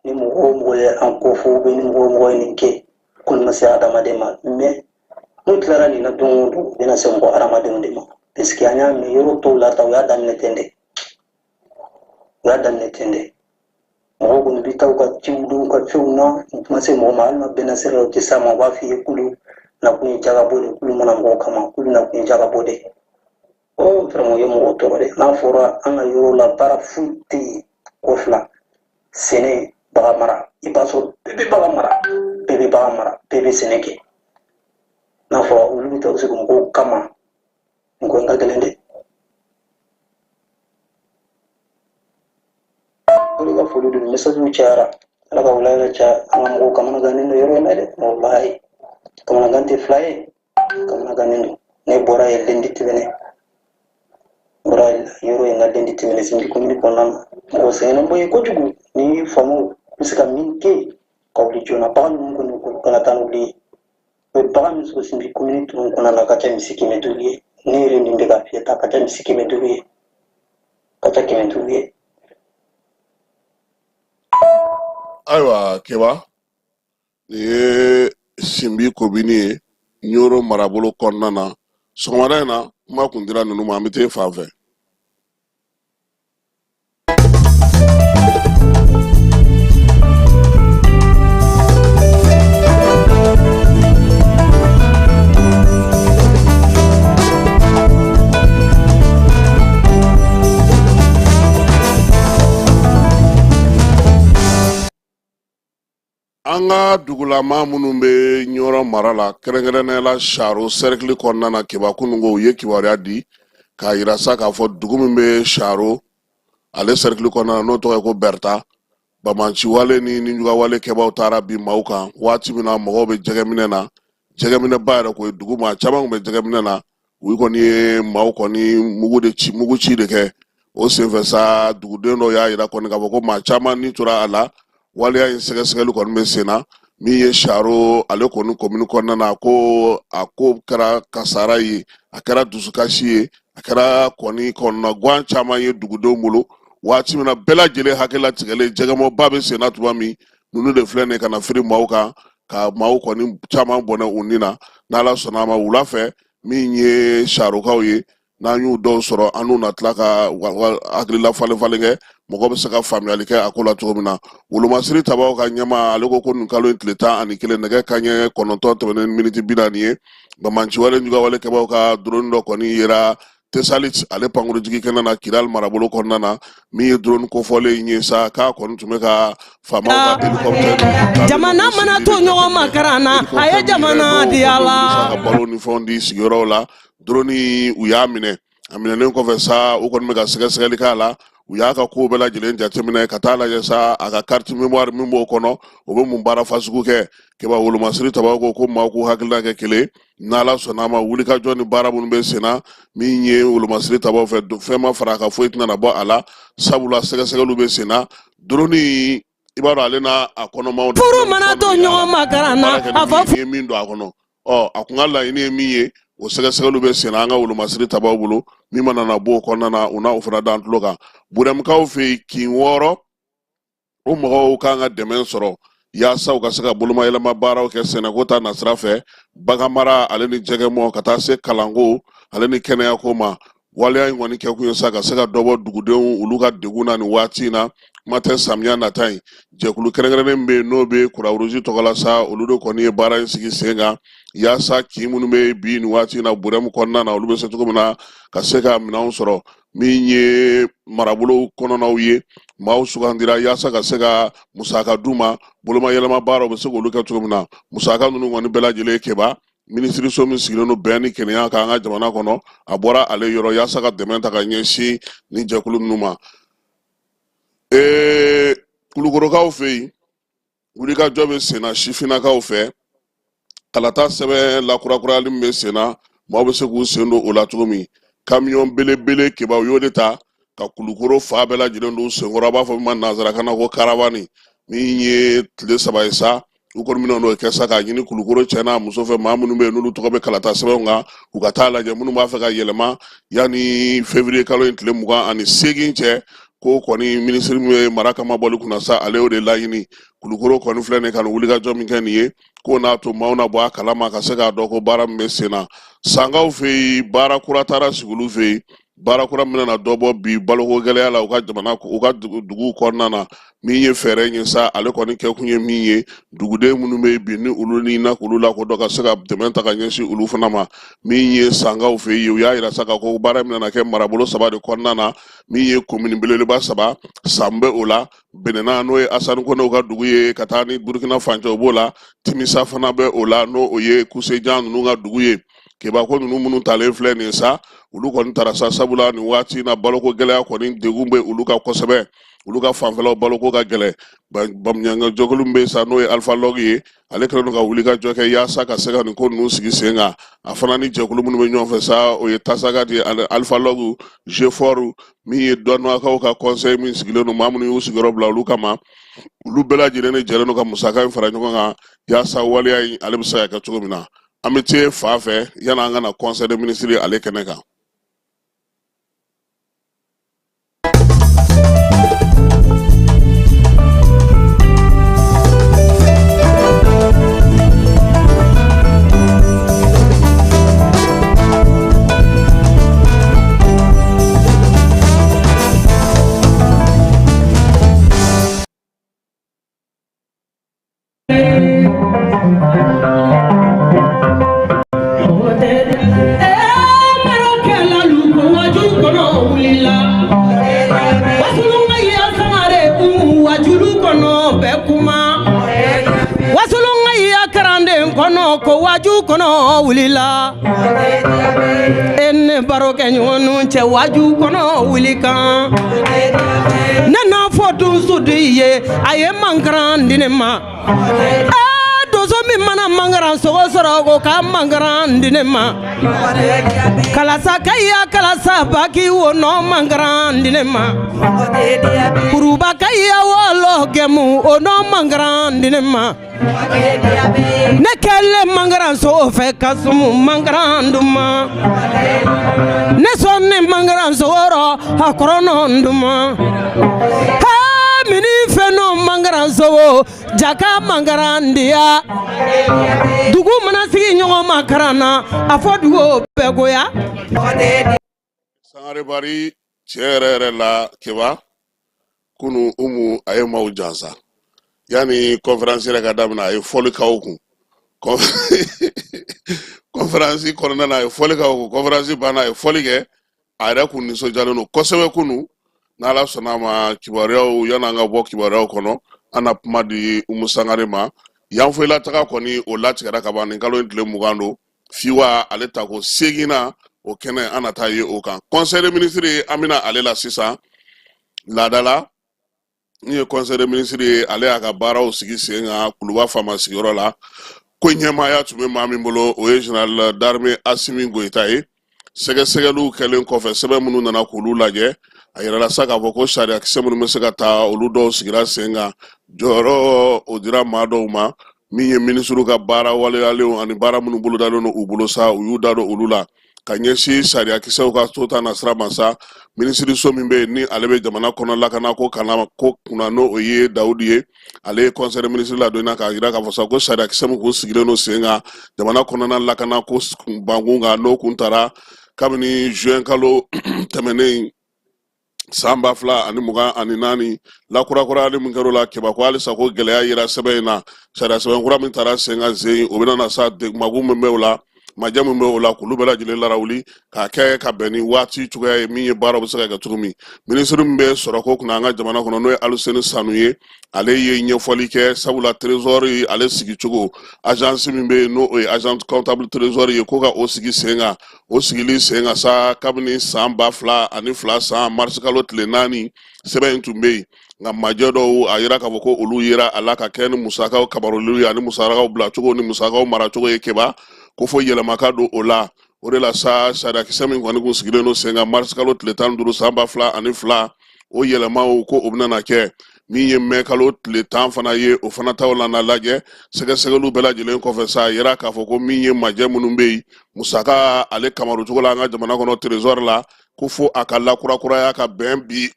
ni mɔgɔ o mɔgɔ ye an ko fɔ, ou bien ni mɔgɔ o mɔgɔ ye nin kɛ, ko nin ma se adamaden ma. Mais n'u tilara nin na don o don, u bɛna se mɔgɔ adamadenw de ma, parce que an y'a mɛn yɔrɔ tɔw la ta, u y'a daminɛ ten de, u y'a daminɛ ten de. Mɔgɔw kɔni bɛ taa u ka ciw don u ka fɛnw na, u ma se mɔgɔ ma, hali n'a bɛnna sira la, u tɛ s'a ma. U b'a f'i ye k'olu nakun ye jagabɔ de, k'olu mana mɔgɔw kama, k'olu nakun ye jagabɔ de. O vraiment, o ye mɔgɔw tɔɔrɔ de. N'a fɔra an ka yɔrɔ la, baara foyi tɛ yen kɔ fila, sɛnɛ, bagan mara. I b'a sɔrɔ bɛɛ bɛ bagan mara, bɛɛ bɛ bagan mara, bɛɛ bɛ sɛnɛ kɛ. N'a fɔra olu bɛ taa u sigi mɔgɔw kama, nin ko in ka gɛlɛn dɛ. O de ka foli don. Message cayara, Ala ka wula yɛrɛ caya. An ka mɔgɔw kamanagannen don yɔrɔ in na dɛ. Walahi, kamanagan tɛ fila ye, kamanagannen don. Ne bɔra yen lundi tɛmɛnen, bɔra yɔrɔ in na lundi tɛmɛnen, Sinbi komini kɔnɔna na. Mɔgɔ sɛgɛnnen bɔ yen kojugu. Ni faamaw bɛ se ka min kɛ ka wuli joona, bagan ninnu kɔni kana taa n'olu ye. U bɛ bagan min sɔrɔ Sinbi komini tunu kɔnɔna na, ka ca misi 500 ye. Ne yɛrɛ min bɛ ka fiyɛ ta, ka ca misi 500 ye, ka ca 500 ye. Ayiwa Keba, nin ye Sinbi komini ye, Ɲoro marabolo kɔnɔna na. Sɔgɔmada in na, kuma kun dira ninnu ma, an bɛ taa fan fɛ. An ka dugulama minnu bɛ Ɲɔrɔ mara la, kɛrɛnkɛrɛnnenya la Saro sɛrikili kɔnɔna na, Keba, kununko u ye kibaruya di k'a yira sa k'a fɔ dugu min bɛ Saro ale sɛrikili kɔnɔna na, n'o tɔgɔ ye ko Bɛrita, banbaanciwale ni nijuguyawale kɛbaaw taara bin maaw kan waati min na mɔgɔw bɛ jɛgɛminɛ na. Jɛgɛminɛba yɛrɛ ko ye, dugu maa caman tun bɛ jɛgɛminɛ na. U kɔni ye maaw kɔni mugu de ci, mugu ci de kɛ. O senfɛ sa, duguden dɔw y'a yira kɔni k'a fɔ ko maa caman ni tora a la. Waleya in sɛgɛsɛgɛli kɔni bɛ sen na. Min ye Saro ale kɔni komini kɔnɔna na, ko a ko kɛra kasara ye, a kɛra dusukasi ye, a kɛra kɔni kɔnɔnagan caman ye dugudenw bolo. Waati min na bɛɛ lajɛlen hakili latigɛlen, jɛgɛmɔba bɛ sen na tuma min, ninnu de filɛ nin ye ka na firi maaw kan, ka maaw kɔni caman bɔnɛ u ni na. N'Ala sɔnna a ma, wula fɛ, min ye Sarokaw ye, n'an y'u dɔw sɔrɔ, an n'u na tila ka hakilila falen falen kɛ, mɔgɔ bɛ se ka faamuyali kɛ a ko la cogo min na. Wolomasiri tabaw ka ɲɛmaa, ale ko ko nin kalo in tile 11, nɛgɛ kanɲɛ 9 tɛmɛnen miniti 40 ye, banbaanciwale juguyawale kɛbaw ka drone dɔ kɔni yera Tesalit ale pankurujigi kɛnɛ na, Kidal marabolo kɔnɔna na. Min ye drone kofɔlen in ye sa, k'a kɔni tun bɛ ka faamaw ka hélicoptère Jamana mana to ɲɔgɔn ma karan na, a ye jamana diya la. Ka balo ni fɛnw di sigiyɔrɔw la. Drone u y'a minɛ. A minɛnen kɔfɛ sa, u kɔni bɛ ka sɛgɛsɛgɛli k'a la. U y'a ka kow bɛɛ lajɛlen jateminɛ ka taa lajɛ sa, a ka carte mémoire min b'o kɔnɔ, o bɛ mun baara fasugu kɛ. Keba, wolomasiri tabaw ko ko maaw k'u hakilina kɛ kelen. N'Ala sɔnna a ma, wulikajɔ ni baara minnu bɛ sen na, min ye wolomasiri tabaw fɛ, fɛn ma fara a kan, foyi tɛna bɔ a la, sabula sɛgɛsɛgɛliw bɛ sen na. Drone, i b'a dɔn, ale n'a a kɔnɔmaw Furu mana to ɲɔgɔn ma karan na, a fɔ ye min don a kɔnɔ, ɔ a kun ka laɲini ye min ye, o sɛgɛsɛgɛliw bɛ sen na an ka wolomasiri tabaw bolo. Min mana na bɔ o kɔnɔna na, u n'a o fana d'an tulo kan. Burɛmukaw fɛ yen, kin 6, o mɔgɔw kan ka dɛmɛ sɔrɔ yaasa u ka se ka bolomayɛlɛma baaraw kɛ sɛnɛko ta nasira fɛ, baganmara ale ni jɛgɛmɔ, ka taa se kalanko ale ni kɛnɛyako ma. Waleya in kɔni kɛkun ye sa ka se ka dɔ bɔ dugudenw olu ka degun na nin waati in na, kuma tɛ samiya nata in. Jɛkulu kɛrɛnkɛrɛnnen min bɛ yen, n'o bɛ Croix-Rouge tɔgɔ la sa, olu de kɔni ye baara in sigi sen kan yaasa kin minnu bɛ bi nin waati in na Burɛmu kɔnɔna na, olu bɛ se cogo min na ka se ka minɛnw sɔrɔ. Min ye marabolo kɔnɔnaw ye, maaw sugandira yaasa ka se ka musaka d'u ma, bolomayɛlɛma baaraw bɛ se k'olu kɛ cogo min na. Musaka ninnu kɔni bɛɛ lajɛlen, Keba, minisiriso min sigilen don bɛn ni kelenya kan an ka jamana kɔnɔ, a bɔra ale yɔrɔ yaasa ka dɛmɛ ta ka ɲɛsin nin jɛkulu ninnu ma. Kulukorokaw fɛ yen, wulikajɔ bɛ senna sifinnakaw fɛ. Kalata sɛbɛn lakurakurayali min bɛ senna, maaw bɛ se k'u sen don o la cogo min. Kamiyɔn belebele, Keba, u y'o de ta ka Kulukoro fan bɛɛ lajɛlen don senkɔrɔ, a b'a fɔ min ma nanzarakan na ko karavani. Min ye tile 3 ye sa, U kɔni bɛna n'o kɛ sa k'a ɲini Kulukoro cɛ n'a muso fɛ, maa minnu bɛ yen n'olu tɔgɔ bɛ kalata sɛbɛnw kan, u ka taa lajɛ minnu b'a fɛ ka yɛlɛma yanni février kalo in tile 28 cɛ. Ko kɔni minisiri min bɛ mara kama bɔli kunna sa, ale y'o de laɲini. Kulukoro kɔni filɛ nin ka nin wulikajɔ min kɛ nin ye, k'o n'a to maaw na bɔ a kalama ka se k'a dɔn ko baara min bɛ sen na Sankaw fɛ yen, baara kura taara sigi olu fɛ yen. Baara kura min bɛna dɔ bɔ bi baloko gɛlɛya la u ka jamana, u ka duguw kɔnɔna na. Min ye fɛɛrɛ ye sa, ale kɔni kɛkun ye min ye, duguden minnu bɛ yen bi ni olu ni na k'olu lakodɔn, ka se ka dɛmɛ ta ka ɲɛsin olu fana ma. Min ye Sankaw fɛ yen, u y'a yira sa ka ko baara min nana kɛ marabolo saba de kɔnɔna na, min ye komini belebeleba saba, San bɛ o la, Bɛnɛna n'o ye Asani Konew ka dugu ye ka taa ni Burukina fancɛ, o b'o la, Timisa fana bɛ o la, n'o o ye Kusejan ninnu ka dugu ye. Keba ko ninnu minnu talen filɛ nin sa, olu kɔni tara sa, sabula nin waati na baloko gɛlɛya kɔni degun bɛ olu kan kosɛbɛ. Olu ka fanfɛlaw baloko ka gɛlɛn. Baɲumankɛ jɛkulu min bɛ sa, n'o ye Alpha Log ye, ale kɛlen don ka wuli ka jɔ kɛ yaasa ka se ka nin ko ninnu sigi sen kan. A fana ni jɛkulu minnu bɛ ɲɔgɔn fɛ sa, o ye Tasagadi ani Alpha Log, GFOR, min ye dɔnnibagaw ka conseil min sigilen don maa minnu y'u sigiyɔrɔ bila olu kama. Olu bɛɛ lajɛlen de jɛlen don ka musaka in fara ɲɔgɔn kan yaasa waleya in ale bɛ se ka kɛ cogo min na. An bɛ te fa fɛ yanni an ka na conseil des ministres ale kɛnɛ kan. Ko waju kɔnɔ wulila e ne barokɛ ɲɔgɔn cɛ waju kɔnɔ wuli kan ne n'a fɔ donso de ye a ye mankaran di ne ma donso min mana mankaran sogo sɔrɔ ko ka mankaran di ne ma kalasa ka ya kalasa baki wo nɔ mankaran di ne ma kuruba ka ya wɔlɔ gɛmu o nɔ mankaran di ne ma ne kɛlen mankaran sogo fɛ ka sumu mankaran duman ne sɔnni mankaran sogo rɔ a kɔrɔ nɔ duman mini fɛn nɔ mankaran sogo jaka mankaran diya dugu mana sigi ɲɔgɔn ma karan na a fɔ dugu bɛɛ goya. Sangare Bari, tiɲɛ yɛrɛ yɛrɛ la, Keba, kunu Umu a ye maaw jansa. Yanni conférence yɛrɛ ka daminɛ, a ye fɔli k'aw kun. Conférence kɔnɔna na, a ye fɔli k'aw kun. Conférence banna, a ye fɔli kɛ. A yɛrɛ kun nisɔndiyalen don kosɛbɛ kunu. N'Ala sɔnna a ma, kibaruyaw, yanni an ka bɔ kibaruyaw kɔnɔ, an na kuma di Umu Sangare ma. Yanfoyila taga kɔni, o latigɛra ka ban. Nin kalo in tile 20 don, fiwa ale tako seginna o kɛnɛ, an na taa ye o kan. Conseil des ministres, an bɛna ale la sisan. Laada la, min ye conseil des ministres ye, ale y'a ka baaraw sigi sen kan Kuluba faama sigiyɔrɔ la. Ko ɲɛmaaya tun bɛ maa min bolo, o ye général d'armée Asimi Goyita ye. Sɛgɛsɛgɛliw kɛlen kɔfɛ, sɛbɛn minnu nana k'olu lajɛ, a yirala sa k'a fɔ ko sariyakisɛ minnu bɛ se ka ta, olu dɔw sigira sen kan. Jɔyɔrɔ o dira maa dɔw ma. Min ye minisiriw ka baara waleyalenw ani baara minnu bolodalen don u bolo sa, u y'u da don olu la ka ɲɛsin sariyakisɛw ka to ta na sira ma sa. Minisiriso min bɛ yen ni ale bɛ jamana kɔnɔ lakana ko kana ko kunna, n'o o ye Dawudi ye, ale ye conseil des ministres ladɔnniya k'a jira k'a fɔ sa ko sariyakisɛ min kun sigilen don sen kan jamana kɔnɔna lakana ko bankun kan, n'o kun tara kabini juin kalo tɛmɛnen san 2024, lakurakurayali min kɛra o la, Keba, ko halisa ko gɛlɛya yera sɛbɛn in na. Sariya sɛbɛn kura min tara sen kan zen, o bɛna na sa mago min bɛ o la, majɛ min bɛ o la, k'olu bɛɛ lajɛlen larawuli k'a kɛ ka bɛn ni waati cogoya ye, min ye baaraw bɛ se ka kɛ cogo min. Minisiri min bɛ sɔrɔko kunna an ka jamana kɔnɔ, n'o ye Aluseni Sanu ye, ale ye ɲɛfɔli kɛ, sabula trésor ale sigicogo, agence min bɛ yen n'o ye agence comptable trésor ye, ko ka o sigi sen kan. O sigili sen kan sa kabini san 2002 san marisikalo tile 4, sɛbɛn in tun bɛ yen, nka majɛ dɔw a yira k'a fɔ ko olu yera a la ka kɛ ni musakaw kabaroliw ye ani musakaw bilacogo ni musakaw maracogo ye. Keba, ko fo yɛlɛma ka don o la. O de la sa, sariyakisɛ min kɔni kun sigilen don sen kan marisikalo tile 15 san 2002, o yɛlɛmaw ko o bɛna kɛ. Min ye mɛ kalo tile 10 fana ye, o fana taw nana lajɛ. Sɛgɛsɛgɛliw bɛɛ lajɛlen kɔfɛ sa, a yira k'a fɔ ko min ye majɛ minnu bɛ yen musaka ale kamaru cogo la an ka jamana kɔnɔ trésor la, ko fo a ka lakurakuraya ka bɛn bi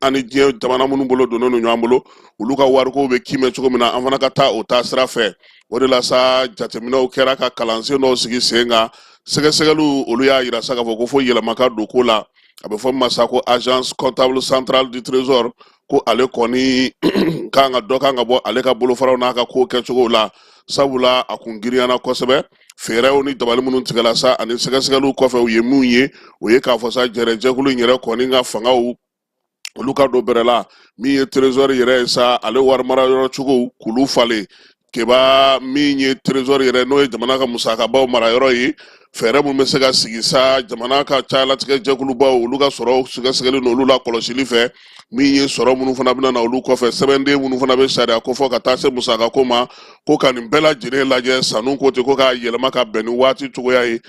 ani diɲɛ jamana minnu bolo donnen don ɲɔgɔn bolo, olu ka warikow bɛ kiimɛ cogo min na, an fana ka taa o taa sira fɛ. O de la sa, jateminɛw kɛra ka kalansen dɔw sigi sen kan. Sɛgɛsɛgɛliw olu y'a yira sa k'a fɔ ko fo yɛlɛma ka don ko la. A bɛ fɔ min ma sa ko Agence comptable centrale du trésor, ko ale kɔni kan ka dɔ kan ka bɔ ale ka bolofaraw n'a ka ko kɛcogow la, sabula a kun girinyana kosɛbɛ. Fɛɛrɛw ni dabali minnu tigɛla sa ani sɛgɛsɛgɛliw kɔfɛ, u ye mun ye, o ye k'a fɔ sa jɛrɛjɛkulu in yɛrɛ kɔni ka fangaw olu ka don bɛrɛ la. Min ye trésor yɛrɛ ye sa, ale wari mara yɔrɔ cogow k'olu falen. Keba, min ye trésor yɛrɛ, n'o ye jamana ka musakabaw mara yɔrɔ ye, fɛɛrɛ mun bɛ se ka sigi sa jamana ka cayalatigɛ jɛkulubaw olu ka sɔrɔ sɛgɛsɛgɛli n'olu la kɔlɔsili fɛ, min ye sɔrɔ minnu fana bɛna na olu kɔfɛ, sɛbɛnden minnu fana bɛ sariya kofɔ ka taa se musakako ma, ko ka nin bɛɛ lajɛlen lajɛ. Sanu ko ten, ko k'a yɛlɛma ka bɛn ni waati cogoya ye,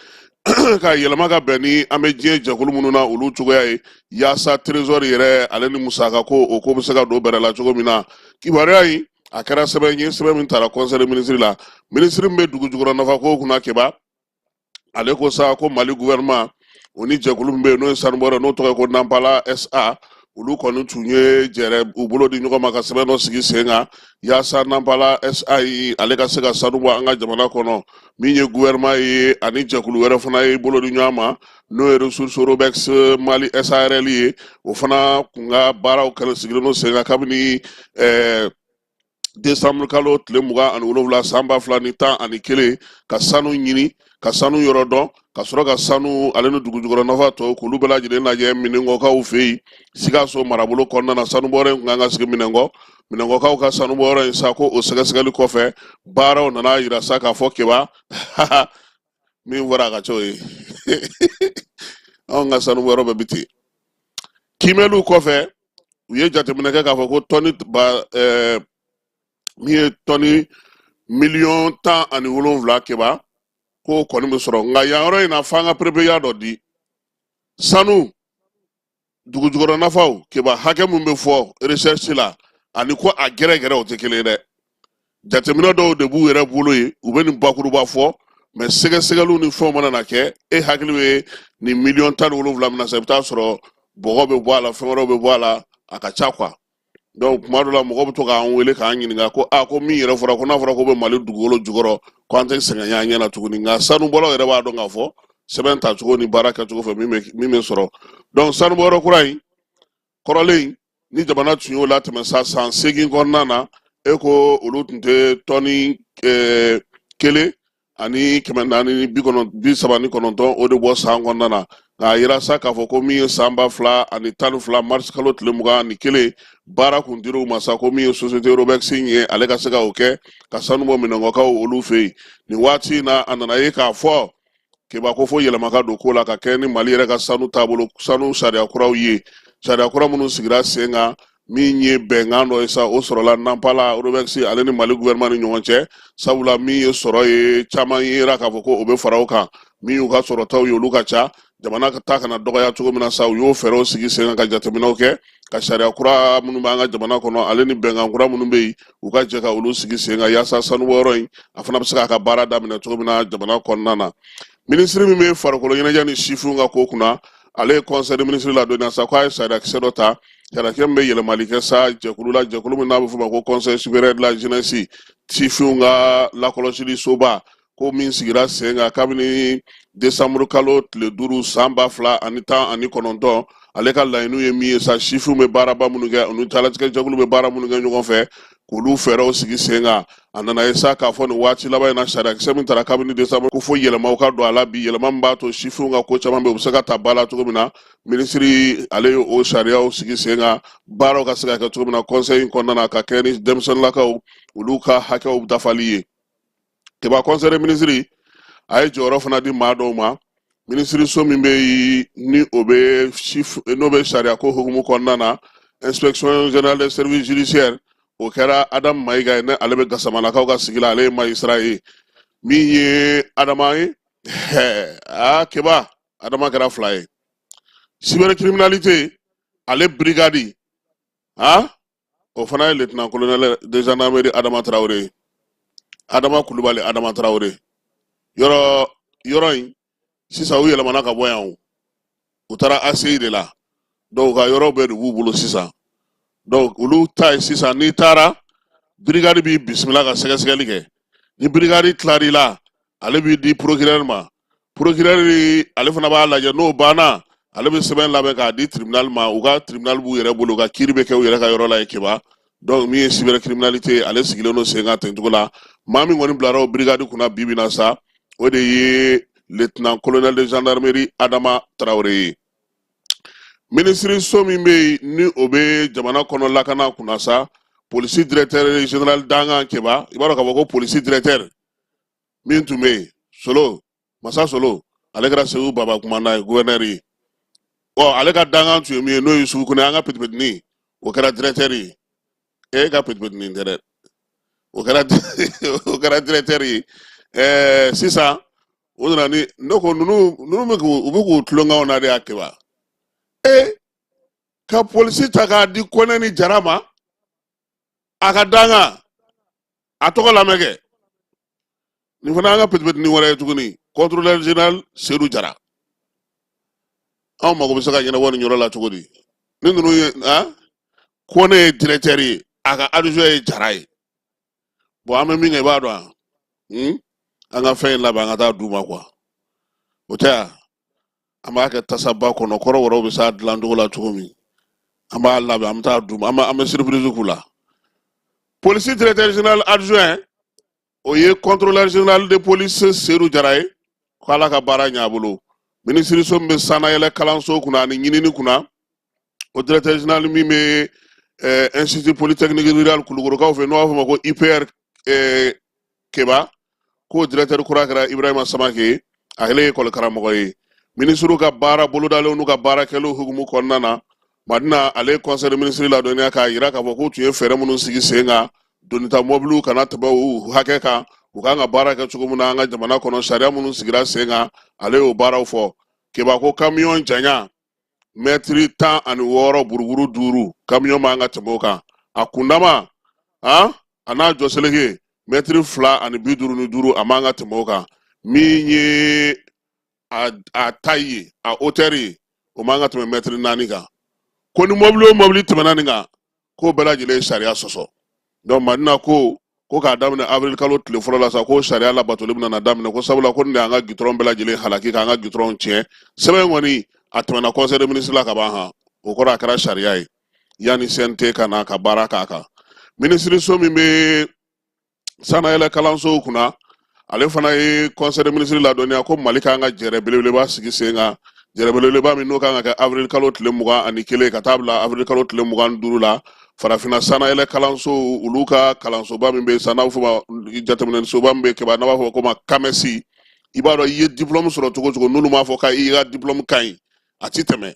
k'a yɛlɛma ka bɛn ni an bɛ diɲɛ jɛkulu minnu na olu cogoya ye, yaasa trésor yɛrɛ ale ni musakako o ko bɛ se ka don bɛrɛ la cogo min na. Kibaruya in a kɛra sɛbɛn ye, sɛbɛn min taara conseil des ministres la. Minisiri min bɛ dugu jukɔrɔ nafako kunna, Keba, ale ko sa ko Mali gouvernement o ni jɛkulu min bɛ yen n'o ye sanubɔyɔrɔ, n'o tɔgɔ ye ko Nampala SA, olu kɔni tun ye jɛrɛ u bolo di ɲɔgɔn ma ka sɛbɛn dɔ sigi sen kan yaasa Nampala SA ye ale ka se ka sanu bɔ an ka jamana kɔnɔ. Min ye gouvernement ye ani jɛkulu wɛrɛ fana ye bolo di ɲɔgɔn ma, n'o ye Ressources Robex Mali SARL ye, o fana kun ka baaraw kɛlɛ sigilen don sen kan kabini desanburu kalo tile 27 san 2011, ka sanu ɲini, ka sanu yɔrɔ dɔn, ka sɔrɔ ka sanu ale ni dugujukɔrɔ nafa tɔw k'olu bɛɛ lajɛlen lajɛ Minɛnkɔkaw fɛ yen, Sikaso marabolo kɔnɔna na. Sanubɔyɔrɔ in kun kan ka sigi Minɛnkɔ, Minɛnkɔkaw ka sanubɔyɔrɔ in sa, ko o sɛgɛsɛgɛli kɔfɛ, baaraw nana yira sa k'a fɔ, Keba, min fɔra a ka ca o ye. Anw ka sanubɔyɔrɔ bɛɛ bi ten. Kiimɛliw kɔfɛ, u ye jateminɛ kɛ k'a fɔ ko tɔni ba min ye tɔni miliyɔn 17, Keba, k'o kɔni bɛ sɔrɔ. Nka yan yɔrɔ in na, f'an ka perepereya dɔ di. Sanu dugujukɔrɔ nafaw, Keba, hakɛ min bɛ fɔ recherche la ani ko a gɛrɛgɛrɛ, o tɛ kelen ye dɛ. Jateminɛ dɔw de b'u yɛrɛ bolo yen, u bɛ nin bakuruba fɔ, mais sɛgɛsɛgɛliw ni fɛnw mana na kɛ, e hakili bɛ nin miliyɔn 17 min na sa, i bɛ taa sɔrɔ bɔgɔ bɛ bɔ a la, fɛn wɛrɛw bɛ bɔ a la, a ka ca quoi. Donc kuma dɔ la, mɔgɔ bɛ to k'an wele k'an ɲininka ko aa, ko min yɛrɛ fɔra, ko n'a fɔra ko bɛ Mali dugukolo jukɔrɔ, ko an tɛ sɛgɛn y'an ɲɛ na tuguni. Nka sanubɔlaw yɛrɛ b'a dɔn k'a fɔ sɛbɛn tacogo ni baara kɛcogo fɛ, min bɛ sɔrɔ. Donc sanubɔyɔrɔ kura in kɔrɔlen ni jamana tun y'o latɛmɛ sa san 8 kɔnɔna na, e ko olu tun tɛ tɔni 1 ni 439 o de bɔ san kɔnɔna na. Nka a yira sa k'a fɔ ko min ye san 2012 marisi kalo tile 21, baara kun dir'u ma sa ko min ye société Robex ye, ale ka se ka o kɛ ka sanu bɔ Minɛnkɔkaw olu fɛ yen. Nin waati in na, a nana ye k'a fɔ, Keba, ko fo yɛlɛma ka don ko la ka kɛ ni Mali yɛrɛ ka sanu taabolo, sanu sariya kuraw ye, sariya kura minnu sigira sen kan. Min ye bɛnkan dɔ ye sa, o sɔrɔla Nampala Robex ale ni Mali gouvernement ni ɲɔgɔn cɛ, sabula min ye sɔrɔ ye, caman yera k'a fɔ ko o bɛ fara o kan. Min y'u ka sɔrɔtaw ye, olu ka ca, jamana ka ta kana dɔgɔya cogo min na sa, u y'o fɛɛrɛw sigi sen kan ka jateminɛw kɛ ka sariya kura minnu b'an ka jamana kɔnɔ ale ni bɛnkan kura minnu bɛ yen, u ka jɛ ka olu sigi sen kan yaasa sanubɔyɔrɔ in a fana bɛ se k'a ka baara daminɛ cogo min na jamana kɔnɔna na. Minisiri min bɛ farikolo ɲɛnajɛ ni sifinw ka ko kunna, ale ye conseil des ministres ladɔnniya sa ko a ye sariyakisɛ dɔ ta, sariyakisɛ min bɛ yɛlɛmali kɛ sa jɛkulu la, jɛkulu min n'a bɛ f'o ma ko Conseil supérieur de la jeunesse, sifinw ka lakɔlɔsili soba, ko min sigira sen kan kabini desanburu kalo tile 5 san 2019. Ale ka laɲiniw ye min ye sa, sifinw bɛ baaraba minnu kɛ, ani calatigɛ jɛkulu bɛ baara minnu kɛ ɲɔgɔn fɛ, k'olu fɛɛrɛw sigi sen kan. A nana ye sa k'a fɔ nin waati laban in na, sariyakisɛ min tara kabini desanburu, ko fo yɛlɛmaw ka don a la bi, yɛlɛma min b'a to sifinw ka ko caman bɛ yen, u bɛ se ka ta ba la cogo min na. Minisiri ale ye o sariyaw sigi sen kan, baaraw ka se ka kɛ cogo min na conseil in kɔnɔna na, ka kɛ ni denmisɛnninlakaw olu ka hakɛw dafali ye. Keba, conseil des ministres a ye jɔyɔrɔ fana di maa dɔw ma. Minisiriso min bɛ yen ni o bɛ n'o bɛ sariya ko hukumu kɔnɔna na, Inspection générale des services judiciaires, o kɛra Adamu Mayiga ye, ne ale bɛ Gasamalakaw ka sigi la, ale ye magistrat ye. Min ye Adama ye, aa Keba, Adama kɛra fila ye. Cybercriminalité ale brigade, ah. O fana ye lieutenant colonel de gendarmerie Adama Tarawele ye, Adama Kulubali, Adama Tarawele. Yɔrɔ yɔrɔ in sisan, u yɛlɛmana ka bɔ yan, o u taara ACI de la. Donc u ka yɔrɔ bɛɛ de b'u bolo sisan. Donc olu ta ye sisan, n'i taara, brigade b'i bisimila ka sɛgɛsɛgɛli kɛ. Ni brigade tilar'i la, ale b'i di procureur ma. Procureur ale fana b'a lajɛ. N'o banna, ale bɛ sɛbɛn labɛn k'a di tribunal ma. U ka tribunal b'u yɛrɛ bolo, u ka kiiri bɛ kɛ u yɛrɛ ka yɔrɔ la yen, Keba. Donc min ye cybercriminalité, ale sigilen don sen kan ten cogo la. Maa min kɔni bilara o brigade kunna bi bi in na sa, o de ye lieutenant colonel de gendarmerie Adama Tarawele ye. Minisiriso min bɛ yen ni o bɛ jamana kɔnɔ lakana kunna sa, polisi directeur général dankan, Keba, i b'a dɔn k'a fɔ ko polisi directeur min tun bɛ yen, Solo Masa Solo, ale kɛra Segu Baba kumanda ye, gouverneur ye. Ɔ, ale ka dankan tun ye min ye, n'o ye Yusufu Kone, an ka petipetinin, o kɛra directeur ye. E ka petipetinin tɛ dɛ, o kɛra directeur ye. Sisan o nana ni ne ko ninnu bɛ k'u u bɛ k'u tulonkɛw na de y'a Keba. E ka polisi ta k'a di Kɔnɛ ni Jara ma, a ka dankan, a tɔgɔ lamɛn kɛ. Nin fana an ka petipetinin wɛrɛ ye tuguni, contrôleur général Seydou Jara. Anw mago bɛ se ka ɲɛnabɔ nin yɔrɔ la cogo di ni ninnu ye? Ah, Kɔnɛ ye directeur ye, a ka adjoint ye Jara ye. Bon, an bɛ min kɛ, i b'a dɔn wa? An ka fɛn in labɛn, an ka taa d'u ma quoi. O tɛ yan, an b'a kɛ tasaba kɔnɔ, kɔrɔ wɛrɛw bɛ s'a dilan cogo la cogo min. An b'a labɛn, an bɛ taa d'u ma, an bɛ surprise k'u la. Polisi directeur général adjoint, o ye contrôleur général de police Seydou Jara ye. Ko Ala ka baara ɲɛ a bolo. Minisiriso min bɛ sannayɛlɛ kalanso kunna ani ɲinini kunna, o directeur général min bɛ institut polytechnique rural Kulukorokaw fɛ, n'o b'a fɔ ma ko IPR, Keba, k'o directeur kura kɛra Ibrahima Samake ye. Ale ye ekɔli karamɔgɔ ye. Minisiriw ka baara bolodalenw n'u ka baara kɛlenw hukumu kɔnɔna na, Madina, ale ye conseil de ministre ladɔnniya k'a yira k'a fɔ k'u tun ye fɛɛrɛ minnu sigi sen kan, donita mɔbiliw kana tɛmɛ u hakɛ kan, u kan ka baara kɛ cogo min na an ka jamana kɔnɔ, sariya minnu sigira sen kan, ale y'o baaraw fɔ. Keba ko kamiyɔn janya mɛtiri 16 buruburu 5, kamiyɔn man ka tɛmɛ o kan. A kundama, a n'a jɔseleke mɛtiri 2 ani 55, a man ka tɛmɛ o kan. Min ye a taille ye, a hauteur ye, o man ka tɛmɛ mɛtiri 4 kan. Ko ni mɔbili o mɔbili tɛmɛna nin kan, k'o bɛɛ lajɛlen ye sariya sɔsɔ. Donc Madina ko k'a daminɛ avril kalo tile fɔlɔ la sa, ko sariya labatoli bɛna na daminɛ, ko sabula ko nin de y'an ka gitɔrɔn bɛɛ lajɛlen halaki, k'an ka gitɔrɔn tiɲɛ. Sɛbɛn kɔni a tɛmɛna conseil des ministres la ka ban han, o kɔrɔ a kɛra sariya ye yanni CNT ka na ka baara k'a kan. Minisiriso min bɛ sannayɛlɛ kalansow kunna, ale fana ye conseil des ministres ladɔnniya ko Mali kan ka jɛrɛ belebeleba sigi sen kan, jɛrɛ belebeleba min n'o kan ka kɛ avril kalo tile 21 ka taa bila avril kalo tile 25 la, Farafinna sannayɛlɛ kalanso olu ka kalansoba min bɛ yen sa, n'a bɛ fɔ ma jateminɛsoba min bɛ Keba, n'a b'a fɔ ko ma CAMES. I b'a dɔn, i ye diplôme sɔrɔ cogo o cogo, n'olu m'a fɔ k'i ka diplôme ka ɲi, a ti tɛmɛ.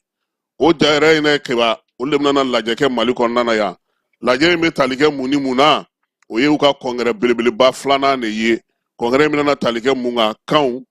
O ja yɛrɛ in Keba, olu de bɛna lajɛ kɛ Mali kɔnɔna na yan. Lajɛ in bɛ tali kɛ mun ni mun na? O ye u ka congrès belebeleba filanan de ye. Congrès in bɛna tali kɛ mun kan? Kanw,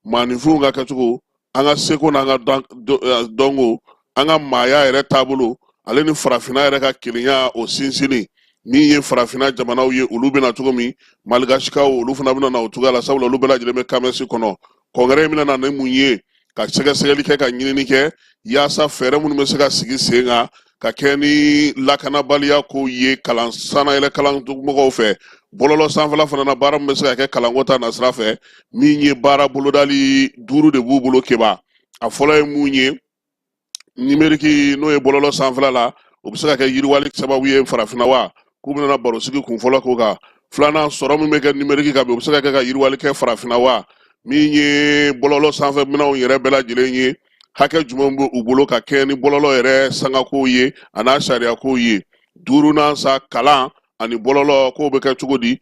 maaninfinw ka kɛcogo, an ka seko n'an ka dɔnko, an ka maaya yɛrɛ taabolo, ale ni farafinna yɛrɛ ka kelenya, o sinsinni. Min ye farafinna jamanaw ye, olu bɛna cogo min, maligasikaw olu fana bɛna na o cogoya la, sabula olu bɛɛ lajɛlen bɛ CAMES kɔnɔ. Congrès in bɛna na ni mun ye? Ka sɛgɛsɛgɛli kɛ, ka ɲinini kɛ, yaasa fɛɛrɛ minnu bɛ se ka sigi sen kan ka kɛ ni lakanabaliya kow ye kalan sannayɛlɛ kalanmɔgɔw fɛ, bɔlɔlɔ sanfɛla fana na, baara min bɛ se ka kɛ kalanko ta nasira fɛ. Min ye baara bolodali 5 de b'u bolo, Keba. A fɔlɔ ye mun ye? Numérique, n'o ye bɔlɔlɔ sanfɛla la, o bɛ se ka kɛ yiriwali sababu ye farafinna wa? K'u bɛna barosigi kun fɔlɔ k'o kan. Filanan, sɔrɔ min bɛ kɛ numérique kan bi, o bɛ se ka kɛ ka yiriwali kɛ farafinna wa? Min ye bɔlɔlɔ sanfɛ minɛnw yɛrɛ bɛɛ lajɛlen ye, hakɛ jumɛn bɛ u bolo ka kɛ ni bɔlɔlɔ yɛrɛ sangakow ye a n'a sariyakow ye? Duurunan sa, kalan ani bɔlɔlɔ kow bɛ kɛ cogo di?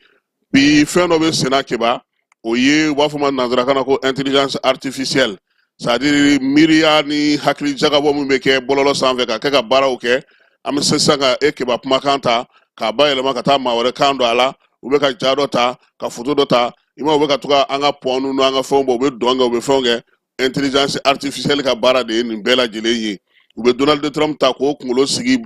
Bi fɛn dɔ bɛ senna, Keba, o ye u b'a fɔ ma nanzarakan na ko intelligence artificielle, c'est à dire miiriya ni hakili jagabɔ min bɛ kɛ bɔlɔlɔ sanfɛ ka kɛ ka baaraw kɛ. An bɛ se sisan ka e Keba kumakan ta k'a bayɛlɛma ka taa maa wɛrɛ kan don a la, u bɛ ka ja dɔ ta, ka foto dɔ ta, i ma, u bɛ ka to ka an ka pɔn ninnu, an ka fɛnw bɔ, u bɛ dɔn kɛ, u bɛ fɛnw kɛ. Intelligence artificielle ka baara de ye nin bɛɛ lajɛlen ye. U bɛ Donald Trump ta k'o kunkolo sigi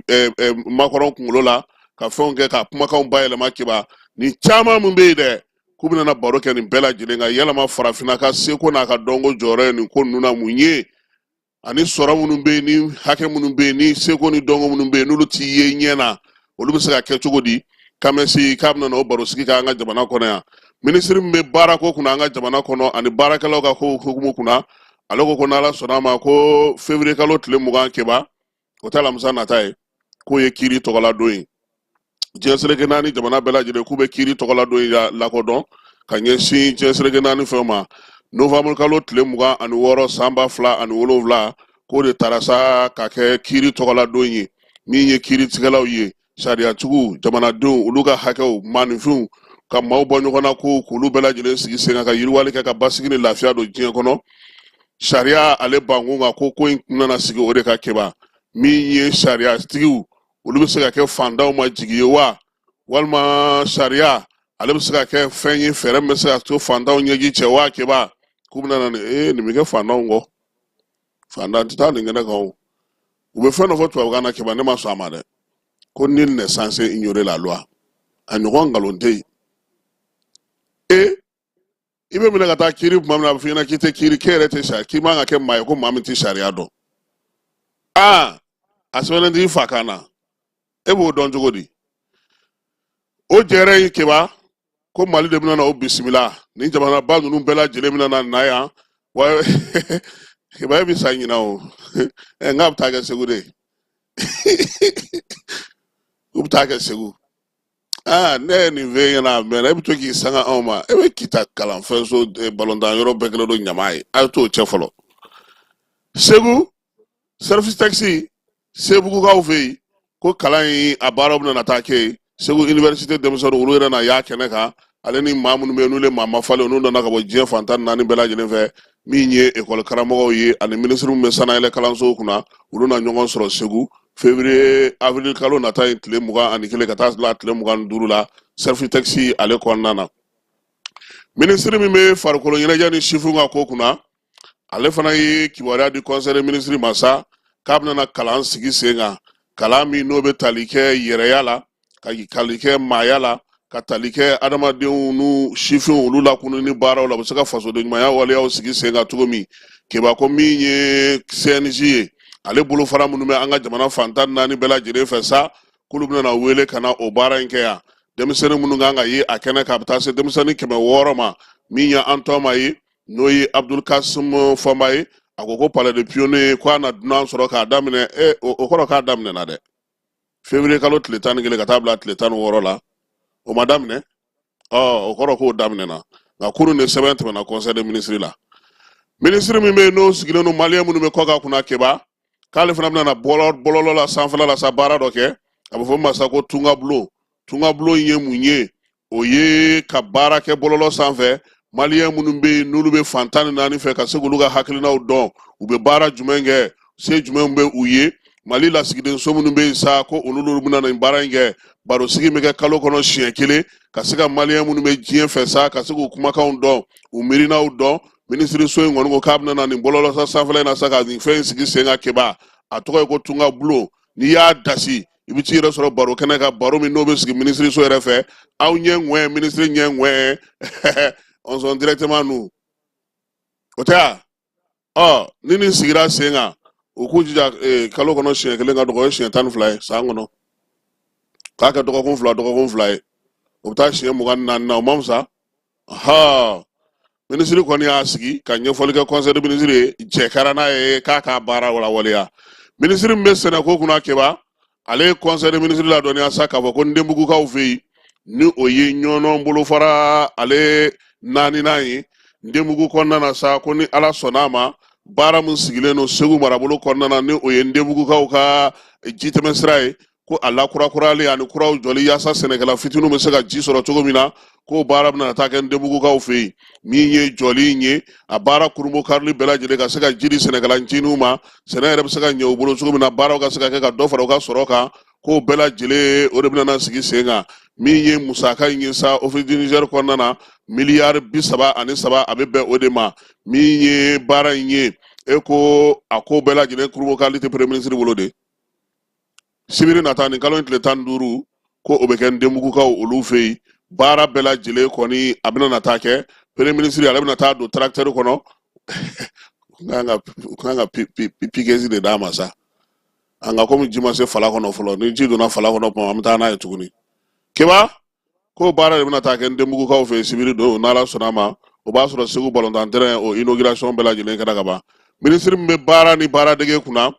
Macron kunkolo la. ka fɛnw kɛ ka kumakanw bayɛlɛma. Keba, nin caman min bɛ yen dɛ, k'u bɛna baro kɛ nin bɛɛ lajɛlen kan. Yalama farafinna ka seko n'a ka dɔnko jɔyɔrɔ ye nin ko ninnu na mun ye, ani sɔrɔ minnu bɛ yen, ni hakɛ minnu bɛ yen, ni seko ni dɔnko minnu bɛ yen, n'olu ti ye ɲɛ na, olu bɛ se ka kɛ cogo di? CAMES k'a bɛna o barosigi kɛ an ka jamana kɔnɔ yan. Minisiri min bɛ baarako kunna an ka jamana kɔnɔ ani baarakɛlaw ka kow hukumu kunna, ale ko ko n'ala sɔnna a ma, ko février kalo tile 20, Keba, o tɛ alamisa nata ye, k'o ye kiri tɔgɔla don ye diɲɛ seleke naani jamana bɛɛ lajɛlen, k'u bɛ kiri tɔgɔla don in lakodɔn ka ɲɛsin diɲɛ seleke naani fɛnw ma. Novembre kalo tile 26 san 2007, k'o de tara sa ka kɛ kiri tɔgɔla don ye. Min ye kiritigɛlaw ye, sariyatigiw, jamanadenw, olu ka hakɛw, maaninfinw ka maaw bɔ ɲɔgɔn na, ko k'olu bɛɛ lajɛlen sigi sen kan ka yiriwali kɛ, ka basigi ni lafiya don diɲɛ kɔnɔ, sariya ale bankun kan, ko ko in nana sigi o de kan. Keba, min ye sariyatigiw, olu bɛ se ka kɛ fantanw ma jigi ye wa, walima sariya ale bɛ se ka kɛ fɛn ye, fɛɛrɛ min bɛ se ka to fantanw ɲɛji cɛ wa? Keba, k'u bɛna na nin ee nin bɛ kɛ fantanw kɔ, fantan tɛ taa nin kɛnɛ kan o. U bɛ fɛn dɔ fɔ tubabukan na, Keba, ne ma sɔn a ma dɛ, ko nul n'est censé ignorer la loi. A ɲɔgɔn nkalon tɛ yen. E, i bɛ minɛ ka taa kiiri tuma min na, a bɛ f'i ɲɛna k'i tɛ kiiri, k'e yɛrɛ tɛ sariya, k'i man ka kɛ maa ye, ko maa min tɛ sariya dɔn. Aa, a sɛbɛnnen t'i fa kan na, e b'o dɔn cogo di? O jɛrɛ in, Keba, ko Mali de bɛna na o bisimila. Nin jamanaba ninnu bɛɛ lajɛlen bɛna na na yan wa. Keba, e bɛ sa ɲinan o. Ɛ, n k'a bɛ taa kɛ Segu de, u bɛ taa kɛ Segu. Aa, ne ye nin f'e ɲɛna a mɛnna, e bɛ to k'i sanga anw ma. E bɛ Kita kalanfɛnso balontan yɔrɔ bɛɛ kɛlen don ɲama ye, a ye t'o cɛ fɔlɔ. Segu CERFITEX, Sebugukaw fɛ yen, ko kalan in a baaraw bɛna taa kɛ yen. Segu université denmisɛnninw, olu yɛrɛ na y'a kɛnɛ kan, ale ni maa minnu bɛ yen n'olu ye maa mafalen, n'u nana ka bɔ diɲɛ fan 14 bɛɛ lajɛlen fɛ. Min ye ekɔli karamɔgɔw ye ani minisiri min bɛ sanayɛlɛ kalansow kunna, olu na ɲɔgɔn sɔrɔ Segu février, avril kalo nata in tile 21 ka taa bila tile 25 la, CERFITEX ale kɔnɔna na. Minisiri min bɛ farikolo ɲɛnajɛ ni sifinw ka ko kunna, ale fana ye kibaruya di conseil des ministres ma sa, k'a bɛna kalan sigi sen kan, kalan min n'o bɛ tali kɛ yɛrɛya la, ka tali kɛ maaya la, ka tali kɛ adamadenw n'u sifinw olu lakununi baaraw la, u bɛ se ka fasoden ɲumanya waleyaw sigi sen kan cogo min. Keba, ko min ye CNJ ye, ale bolofara minnu bɛ an ka jamana fan 14 bɛɛ lajɛlen fɛ sa, k'olu bɛna wele ka na o baara in kɛ yan. Denmisɛnnin minnu kan ka ye a kɛnɛ kan, a bɛ taa se denmisɛnnin 600 ma. Min ye an tɔma ye, n'o ye Abdul Kasim Fɔnba ye, a ko ko palais de pionnier, ko a na dunan sɔrɔ k'a daminɛ e o kɔrɔ k'a daminɛna dɛ, février kalo tile 11 ka taa bila tile 16 la. O ma daminɛ? Ɔ, o kɔrɔ k'o daminɛna, nka kurun de sɛbɛn tɛmɛna conseil des ministres la. Minisiri min bɛ yen n'o sigilen don maliyɛn minnu bɛ kɔkan kunna, Keba, k'ale fana bɛna na bɔlɔlɔ la sanfɛla la sa, baara dɔ kɛ, a bɛ fɔ min ma sa ko tungabulon. Tungabulon ye mun ye? O ye ka baara kɛ bɔlɔlɔ sanfɛ, maliyɛn minnu bɛ yen n'olu bɛ fan 14 fɛ, ka se k'olu ka hakilinaw dɔn, u bɛ baara jumɛn kɛ, se jumɛn bɛ u ye. Mali lasigidenso minnu bɛ yen sa, ko olu n'olu bɛna nin baara in kɛ. Barosigi bɛ kɛ kalo kɔnɔ siɲɛ kelen, ka se ka maliyɛn minnu bɛ diɲɛ fɛ sa, ka se k'u kumakanw dɔn, u miirinaw dɔn. Minisiriso in kɔni ko k'a bɛna na nin bɔlɔlɔ sanfɛla in na sa, ka nin fɛn in sigi sen kan. Keba, a tɔgɔ ye ko tunga bulon. N'i y'a dasi, i bɛ t'i yɛrɛ sɔrɔ baro kɛnɛ kan, baro min n'o bɛ sigi minisiriso yɛrɛ fɛ. Aw ɲɛ ŋwɛ, minisiri ɲɛ ŋwɛ, on sont directement nous, o tɛ wa? Ɔ, ni nin sigira sen kan, u k'u jija kalo kɔnɔ siɲɛ kelen ka dɔgɔ, o ye siɲɛ 12 ye san kɔnɔ, k'a kɛ dɔgɔkun fila dɔgɔkun fila ye, o bɛ taa siɲɛ 24 na, o ma fisa ha? Minisiri kɔni y'a sigi ka ɲɛfɔli kɛ conseil des ministres ye, jɛ kɛra n'a ye k'a k'a baara walawaleya. Minisiri min bɛ sɛnɛko kunna, Keba, ale ye conseil des ministres ladɔnniya sa k'a fɔ ko Ndenbugukaw fɛ yen, ni o ye Ɲɔnɔ bolofara ale naaninan ye Ndenbugu kɔnɔna na sa, ko ni Ala sɔnna a ma, baara min sigilen don Segu marabolo kɔnɔna na, ni o ye Ndenbugukaw ka jitɛmɛsira ye, ko a lakurakurali ani kuraw jɔli yaasa sɛnɛkɛla fitininw bɛ se ka ji sɔrɔ cogo min na, k'o baara bɛna taa kɛ Ndenbugukaw fɛ yen. Min ye jɔli in ye, a baara kurunbo karili bɛɛ lajɛlen, ka se ka ji di sɛnɛkɛla ncininw ma, sɛnɛ yɛrɛ bɛ se ka ɲɛ u bolo cogo min na, baaraw ka se ka kɛ ka dɔ fara u ka sɔrɔ kan, k'o bɛɛ lajɛlen o de bɛna na sigi sen kan. Min ye musaka in ye sa, office du Niger kɔnɔna na, miliyari 33, a bɛ bɛn o de ma. Min ye baara in ye, e ko a ko bɛɛ lajɛlen kurunbo karili tɛ premier ministre bolo de. Sibiri nata, nin kalo in tile 15, ko o bɛ kɛ Ntenbugukaw olu fɛ yen. Baara bɛɛ lajɛlen kɔni a bɛna na taa kɛ, premier ministre ale bɛna taa don tracteur kɔnɔ. U kan ka piqueuse de d'a ma sa. Nka komi ji ma se fala kɔnɔ fɔlɔ, ni ji donna fala kɔnɔ tuma, an bɛ taa n'a ye tuguni. Keba ko baara de bɛna taa kɛ Ntenbugukaw fɛ sibiri don, n'Ala sɔnna a ma. O b'a sɔrɔ Segu balontan terrain o inauguration bɛɛ lajɛlen kɛra ka ban. Minisiri min bɛ baara ni baaradege kunna,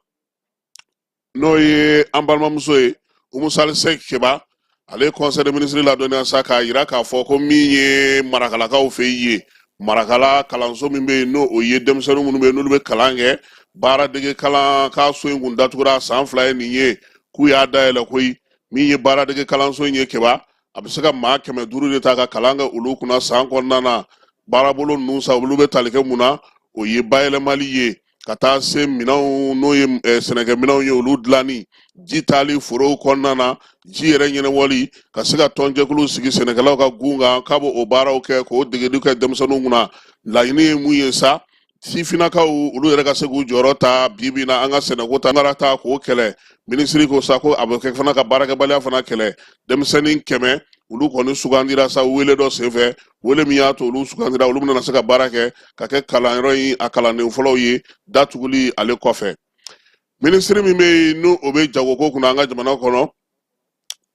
n'o ye an balimamuso ye Umu Sali Sɛki Keba, ale ye conseil des ministres ladɔnniya sa k'a yira k'a fɔ ko min ye Marakalakaw fɛ yen, Marakala kalanso min bɛ yen, n'o o ye denmisɛnnin minnu bɛ yen n'olu bɛ kalan kɛ baaradege kalan, k'a so in kun datugura san 2 ye nin ye, k'u y'a dayɛlɛ koyi. Min ye baaradege kalanso in ye Keba, a bɛ se ka maa 500 de ta ka kalan kɛ olu kunna san kɔnɔna na. Baarabolo ninnu sa, olu bɛ tali kɛ mun na? O ye bayɛlɛmali ye, ka taa se minɛnw, n'o ye sɛnɛkɛminɛnw ye, olu dilanni, ji taali forow kɔnɔna na, ji yɛrɛ ɲɛnabɔli, ka se ka tɔnjɛkuluw sigi sɛnɛkɛlaw ka gun kan, k'a b'o baaraw kɛ, k'o degeli kɛ denmisɛnninw kunna. Laɲini ye mun ye sa? Sifinnakaw olu yɛrɛ ka se k'u jɔyɔrɔ ta bi bi na an ka sɛnɛko ta nara ta k'o kɛlɛ. Minisiri ko sa ko a bɛ kɛ fana ka baarakɛbaliya fana kɛlɛ. Denmisɛnnin 100 olu kɔni sugandira sa wele dɔ senfɛ, wele min y'a to olu sugandira, olu bɛna se ka baara kɛ ka kɛ kalanyɔrɔ in a kalanden fɔlɔw ye datuguli ale kɔfɛ. Minisiri min bɛ yen, n'o o bɛ jagoko kunna an ka jamana kɔnɔ,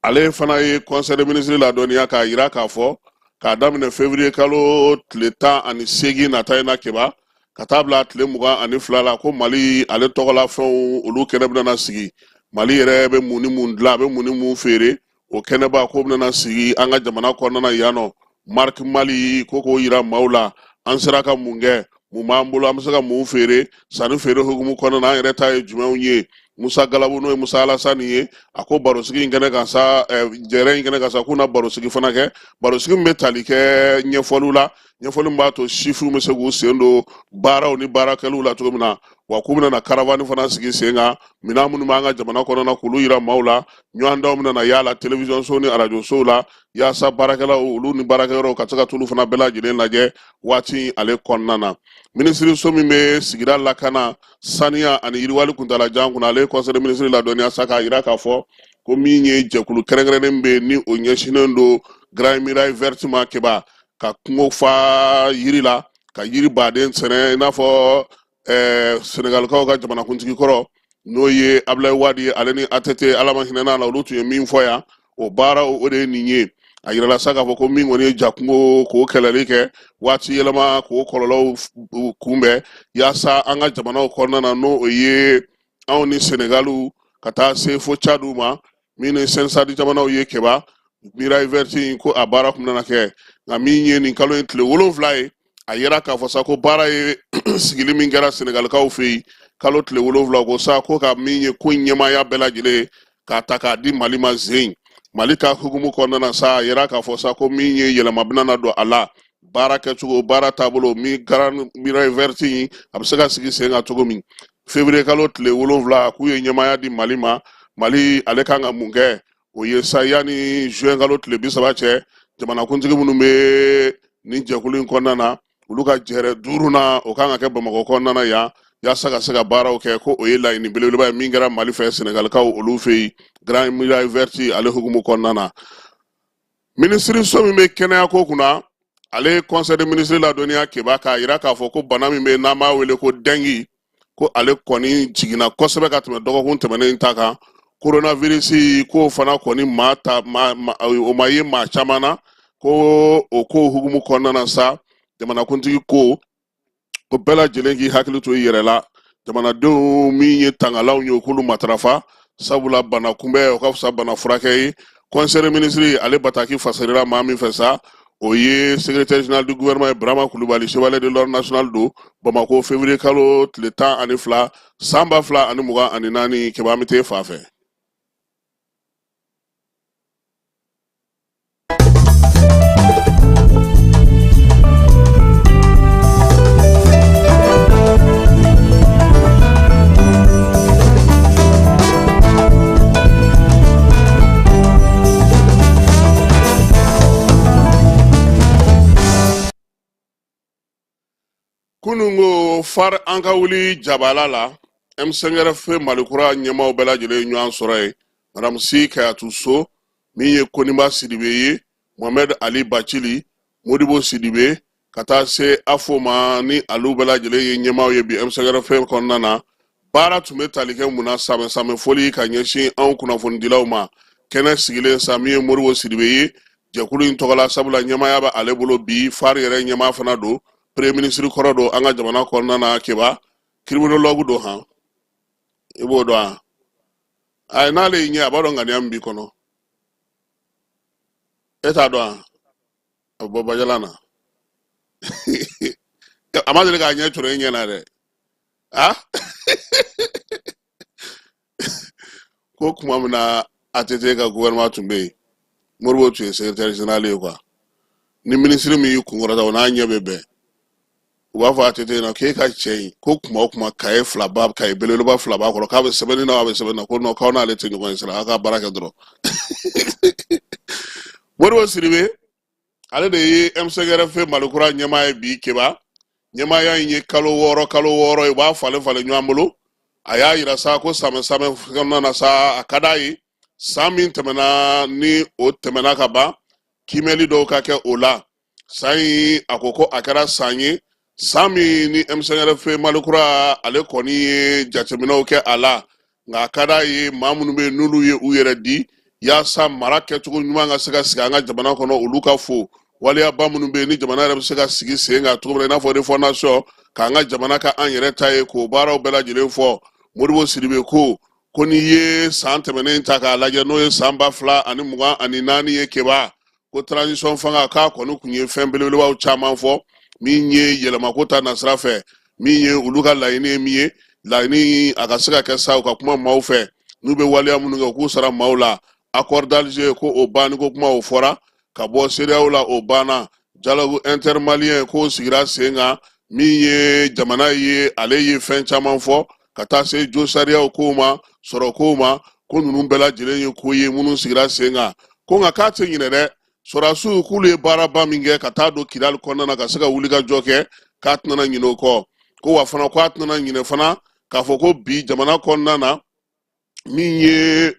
ale fana ye conseil des ministres ladɔnniya k'a yira k'a fɔ k'a daminɛ février kalo tile 18 nata in na Keba, ka taa bila tile 22 la, ko Mali ale tɔgɔla fɛnw olu kɛnɛ bɛna sigi. Mali yɛrɛ bɛ mun ni mun dilan, a bɛ mun ni mun feere, o kɛnɛba ko bɛna sigi an ka jamana kɔnɔna na yan nɔ. Marque Mali ko k'o yira maaw la, an sera ka mun kɛ, mun b'an bolo, an bɛ se ka mun feere, sanni feere hukumu kɔnɔna na, an yɛrɛ ta ye jumɛnw ye. Musa Galabu, n'o ye Musa Alasani ye, a ko barosigi in kɛnɛ kan sa, jɛrɛ in kɛnɛ kan sa, k'u na barosigi fana kɛ, barosigi min bɛ tali kɛ ɲɛfɔliw la, ɲɛfɔli min b'a to sifinw bɛ se k'u sen don baaraw ni baarakɛliw la cogo min na. Wa k'u bɛna na caravane fana sigi sen kan, minɛn minnu b'an ka jamana kɔnɔna na, k'olu yira maaw la. Ɲɔgɔndanw bɛna na y'a la télévision so ni arajo sow la, yaasa baarakɛlaw olu ni baarakɛyɔrɔw ka se ka t'olu fana bɛɛ lajɛlen lajɛ waati ale kɔnɔna na. Minisiriso min bɛ sigida lakana, saniya ani yiriwali kuntalajan kunna, ale ye conseil des ministres ladɔnniya sa k'a yira k'a fɔ ko min ye jɛkulu kɛrɛnkɛrɛnnen bɛ ni o ɲɛsinnen don Grande Muraille Verte ma Keba, ka kungo fa yiri la, ka yiri baden sɛnɛ, i n'a fɔ Senegalikaw ka jamanakuntigi kɔrɔ, n'o ye Abdoulaye Wade ye, ale ni ATT, Ala ma hinɛ n'a la, olu tun ye min fɔ yan, o baaraw o de ye nin ye. A yirala sa k'a fɔ ko min kɔni ye jakungo k'o kɛlɛli kɛ, waati yɛlɛma k'o kɔlɔlɔw kunbɛn, yaasa an ka jamanaw kɔnɔna na, n'o o ye anw ni Senegaliw ka taa se fo Cadiw ma, min ni CNSTAD jamanaw ye Keba, Muraille Verte in ko a baara tun bɛna kɛ. Nka min ye nin kalo in tile 7 ye, a yira k'a fɔ sa ko baara ye sigili min kɛra Senegalikaw fɛ yen kalo tile 7, ko sa ko ka min ye ko ɲɛmaaya bɛɛ lajɛlen k'a ta k'a di Mali ma zen Mali ka hukumu kɔnɔna na sa, a yira k'a fɔ sa ko min ye yɛlɛma bɛna na don a la, baara kɛcogo, baara taabolo min Grande Muraille Verte in a bɛ se ka sigi sen kan cogo min. Février kalo tile 7, k'u ye ɲɛmaaya di Mali ma, Mali ale kan ka mun kɛ? O ye sa yanni juin kalo tile 30 cɛ, jamanakuntigi minnu bɛ nin jɛkulu in kɔnɔna na, olu ka jɛrɛ duurunan o kan ka kɛ Bamakɔ kɔnɔna na yan, yaasa ka se ka baaraw kɛ. Ko o ye laɲini belebeleba ye min kɛra Mali fɛ Senegalikaw olu fɛ yen Grande Muraille Verte ale hukumu kɔnɔna na. Minisiriso min bɛ kɛnɛyako kunna, ale ye conseil des ministres ladɔnniya Keba, k'a yira k'a fɔ ko bana min bɛ n'an b'a wele ko dengue, ko ale kɔni jiginna kosɛbɛ ka tɛmɛ dɔgɔkun tɛmɛnen ta kan. Coronavirus k'o fana kɔni maa ta ma, o ma ye maa caman na. Ko o ko hukumu kɔnɔna na sa, jamanakuntigi ko ko bɛɛ lajɛlen k'i hakili to i yɛrɛ la, jamanadenw min ye tangalanw ye, u k'olu matarafa, sabula bana kunbɛn o ka fisa bana furakɛ ye. Conseil des ministres ale bataki fasarira maa min fɛ sa, o ye secrétaire général du gouvernement ye, Burama Kulubali, chevalier de l'ordre national don, Bamako, février kalo tile 12 san 2024. Keba, an bɛ t'e fan fɛ. Kununko far an ka wuli jabala la, M5RFP Malikura ɲɛmaaw bɛɛ lajɛlen ye ɲɔgɔn sɔrɔ yen, Madame Si Kayatu So. Min ye Koniba Sidibe ye, Mohamed Ali Bacili, Modibo Sidibe, ka taa se Afo ma, ni alu bɛɛ lajɛlen ye ɲɛmaaw ye bi M5RFP kɔnɔna na. Baara tun bɛ tali kɛ mun na? Samɛ samɛ foli ka ɲɛsin anw kunnafonidilaw ma. Kɛnɛ sigilen sa, min ye Modibo Sidibe ye jɛkulu in tɔgɔ la, sabula ɲɛmaaya bɛ ale bolo bi, FARE yɛrɛ ɲɛmaa fana don, premier ministre kɔrɔ don an ka jamana kɔnɔna na. Keba, criminologue don han, i b'o dɔn wa? Ayi, n'ale y'i ɲɛ, a b'a dɔn ŋaniya min b'i kɔnɔ. E t'a dɔn wa? A bɛ bɔ bajalan na. A ma deli k'a ɲɛ cɔrɔ e ɲɛ na dɛ. A ko tuma min na ATT ka gouvernement tun bɛ yen, Modibo tun ye secrétaire général ye quoi. Ni minisiri min y'i kunkɔrɔta, o n'a ɲɛ bɛ bɛn, u b'a fɔ ATT ɲɛna k'e ka cɛ in ko kuma o kuma kaye fila ba, kaye belebeleba fila b'a kɔrɔ, k'a bɛ sɛbɛnni na, a bɛ sɛbɛnni na, ko non, k'aw n'ale tɛ ɲɔgɔn ye sira, aw ka baara kɛ dɔrɔn. Modibo Sidibe, ale de ye M5RFP Malikura ɲɛmaa ye bi. Keba, ɲɛmaaya in ye kalo 6, kalo 6 ye, u b'a falen falen ɲɔgɔn bolo. A y'a yira sa ko samɛ samɛ kɔnɔna na sa, a ka d'a ye san min tɛmɛna, ni o tɛmɛna ka ban, kiimɛli dɔw ka kɛ o la. San in, a ko ko a kɛra san ye, san min ni M5RFP Malikura ale kɔni ye jateminɛw kɛ a la, nka a ka d'a ye maa minnu bɛ yen n'olu ye u yɛrɛ di yaasa mara kɛcogo ɲuman ka se ka sigi an ka jamana kɔnɔ, olu ka fo. Waleyaba minnu bɛ yen ni jamana yɛrɛ bɛ se ka sigi sen kan cogo min na, i n'a fɔ refondation, k'an ka jamana ka an yɛrɛ ta ye, k'o baaraw bɛɛ lajɛlen fɔ. Modibo Sidibe ko n'i ye san tɛmɛnen ta k'a lajɛ, n'o ye san 2024 ye, Keba, ko transition fanga k'a kɔni tun ye fɛn belebelebaw caman fɔ, min ye yɛlɛmako ta nasira fɛ, min ye olu ka laɲini ye, min ye laɲini a ka se ka kɛ sa, u ka kuma maaw fɛ, n'u bɛ waleya minnu kɛ, u k'u sara maaw la. Accord d'Alger ko o banni ko kuma o fɔra ka bɔ CEDEAO la, o banna. Dialogue intermalien k'o sigira sen kan, min ye jamana ye, ale ye fɛn caman fɔ ka taa se josariyaw kow ma, sɔrɔ kow ma, ko ninnu bɛɛ lajɛlen ye ko ye minnu sigira sen kan. Ko nka k'a tɛ ɲinɛ dɛ, sɔrɔdasiw k'olu ye baaraba min kɛ ka taa don Kidali kɔnɔna na ka se ka wulikajɔ kɛ, k'a tɛna ɲinɛ o kɔ. Ko wa fana ko a tɛna ɲinɛ fana k'a fɔ ko bi jamana kɔnɔna na, min ye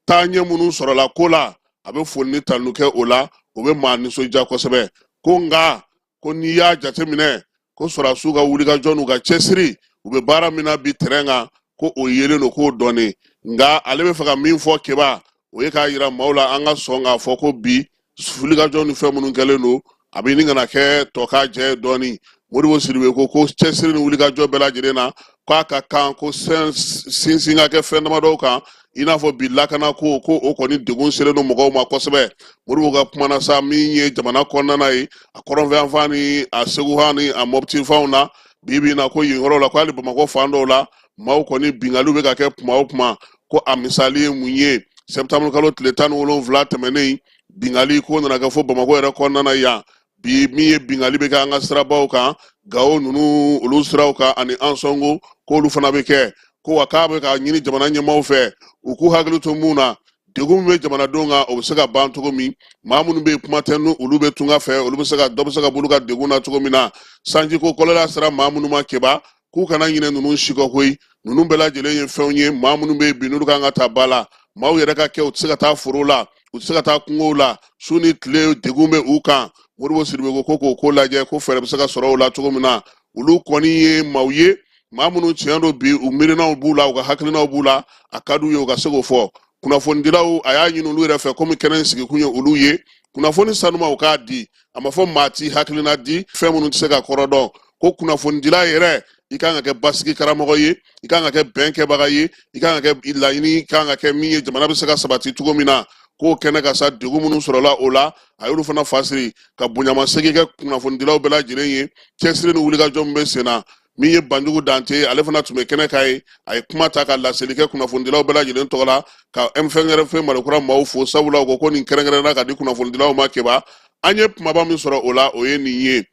taaɲɛ minnu sɔrɔla ko la, a bɛ foli ni tanu kɛ o la, o bɛ maa nisɔndiya kosɛbɛ. Ko nka ko n'i y'a jateminɛ ko sɔrɔdasiw ka wulikajɔ n'u ka cɛsiri, u bɛ baara min na bi terrain kan, ko o yelen don, k'o dɔnnen. Nka ale bɛ fɛ ka min fɔ, Keba, o ye k'a yira maaw la an ka sɔn k'a fɔ ko bi wulikajɔ ni fɛn minnu kɛlen don, a bɛ ɲini ka na kɛ tɔ k'a jɛ dɔɔni. Modibo Sidibe ko cɛsiri ni wulikajɔ bɛɛ lajɛlen na, k'a ka kan ko sinsin ka kɛ fɛn damadɔw kan, i n'a fɔ bi lakana ko o kɔni degun selen don mɔgɔw ma kosɛbɛ. Modibo ka kuma na sa, min ye jamana kɔnɔna ye, a kɔrɔnfɛyanfan ni a seguhan ni a mɔptifanw na, bi bi in na, ko yen yɔrɔ la, ko hali Bamakɔ fan dɔw la, maaw kɔni binkaliw bɛ ka kɛ kuma o kuma. Ko a misali ye mun ye? Sɛptanburu kalo tile 17 tɛmɛnen, bingali ko nana kɛ fo Bamakɔ yɛrɛ kɔnɔna na yan. Bi min ye bingali bɛ kɛ an ka sirabaw kan, Gawo ninnu olu siraw kan ani Ansɔngo, k'olu fana bɛ kɛ. Ko wa k'a bɛ ka ɲini jamana ɲɛmaaw fɛ, u k'u hakili to mun na, degun min bɛ jamanadenw kan, o bɛ se ka ban cogo min. Maa minnu bɛ yen, kuma tɛ n'u olu bɛ tunga fɛ, olu bɛ se ka dɔ bɛ se ka b'olu ka degun na cogo min na. Sanjiko kɔlɔlɔ sera maa minnu ma, Keba, k'u kana ɲinɛ ninnu si kɔ koyi. Ninnu bɛɛ lajɛlen ye fɛnw ye, maa minnu bɛ yen bi, n'olu kan ka ta ba la. Maaw yɛrɛ ka kɛ, u tɛ se ka taa foro la, u tɛ se ka taa kungow la, su ni tile degun bɛ u kan. Modibo Sidibe ko k'o ko lajɛ, ko fɛɛrɛ bɛ se ka sɔrɔ o la cogo min na. Olu kɔni ye maaw ye, maa minnu tiɲɛ don bi, u miirinaw b'u la, u ka hakilinaw b'u la, a ka d'u ye u ka se k'o fɔ. Kunnafonidilaw, a y'a ɲini olu yɛrɛ fɛ, komi kɛnɛ in sigikun ye olu ye, kunnafoni sanuma u k'a di. A ma fɔ maa t'i hakilina di fɛn minnu tɛ se ka kɔrɔ dɔn. Ko kunnafonidila yɛrɛ, i kan ka kɛ basigi karamɔgɔ ye, i kan ka kɛ bɛn kɛbaga ye, i kan ka kɛ laɲini kan ka kɛ min ye jamana bɛ se ka sabati cogo min na. K'o kɛnɛ ka sa, degun minnu sɔrɔla o la, a y'olu fana fasiri ka bonyamasegin kɛ kunnafonidilaw bɛɛ lajɛlen ye, cɛsiri ni wulikajɔ min bɛ sen na. Min ye Banjugu Dante ye, ale fana tun bɛ kɛnɛ kan ye, a ye kuma ta ka laseli kɛ kunnafonidilaw bɛɛ lajɛlen tɔgɔ la, ka M5RFP Malikura maaw fo, sabula u ko ko nin kɛrɛnkɛrɛnna ka di kunnafonidilaw ma. Keba, an ye kumaba min sɔrɔ o la, o ye nin ye.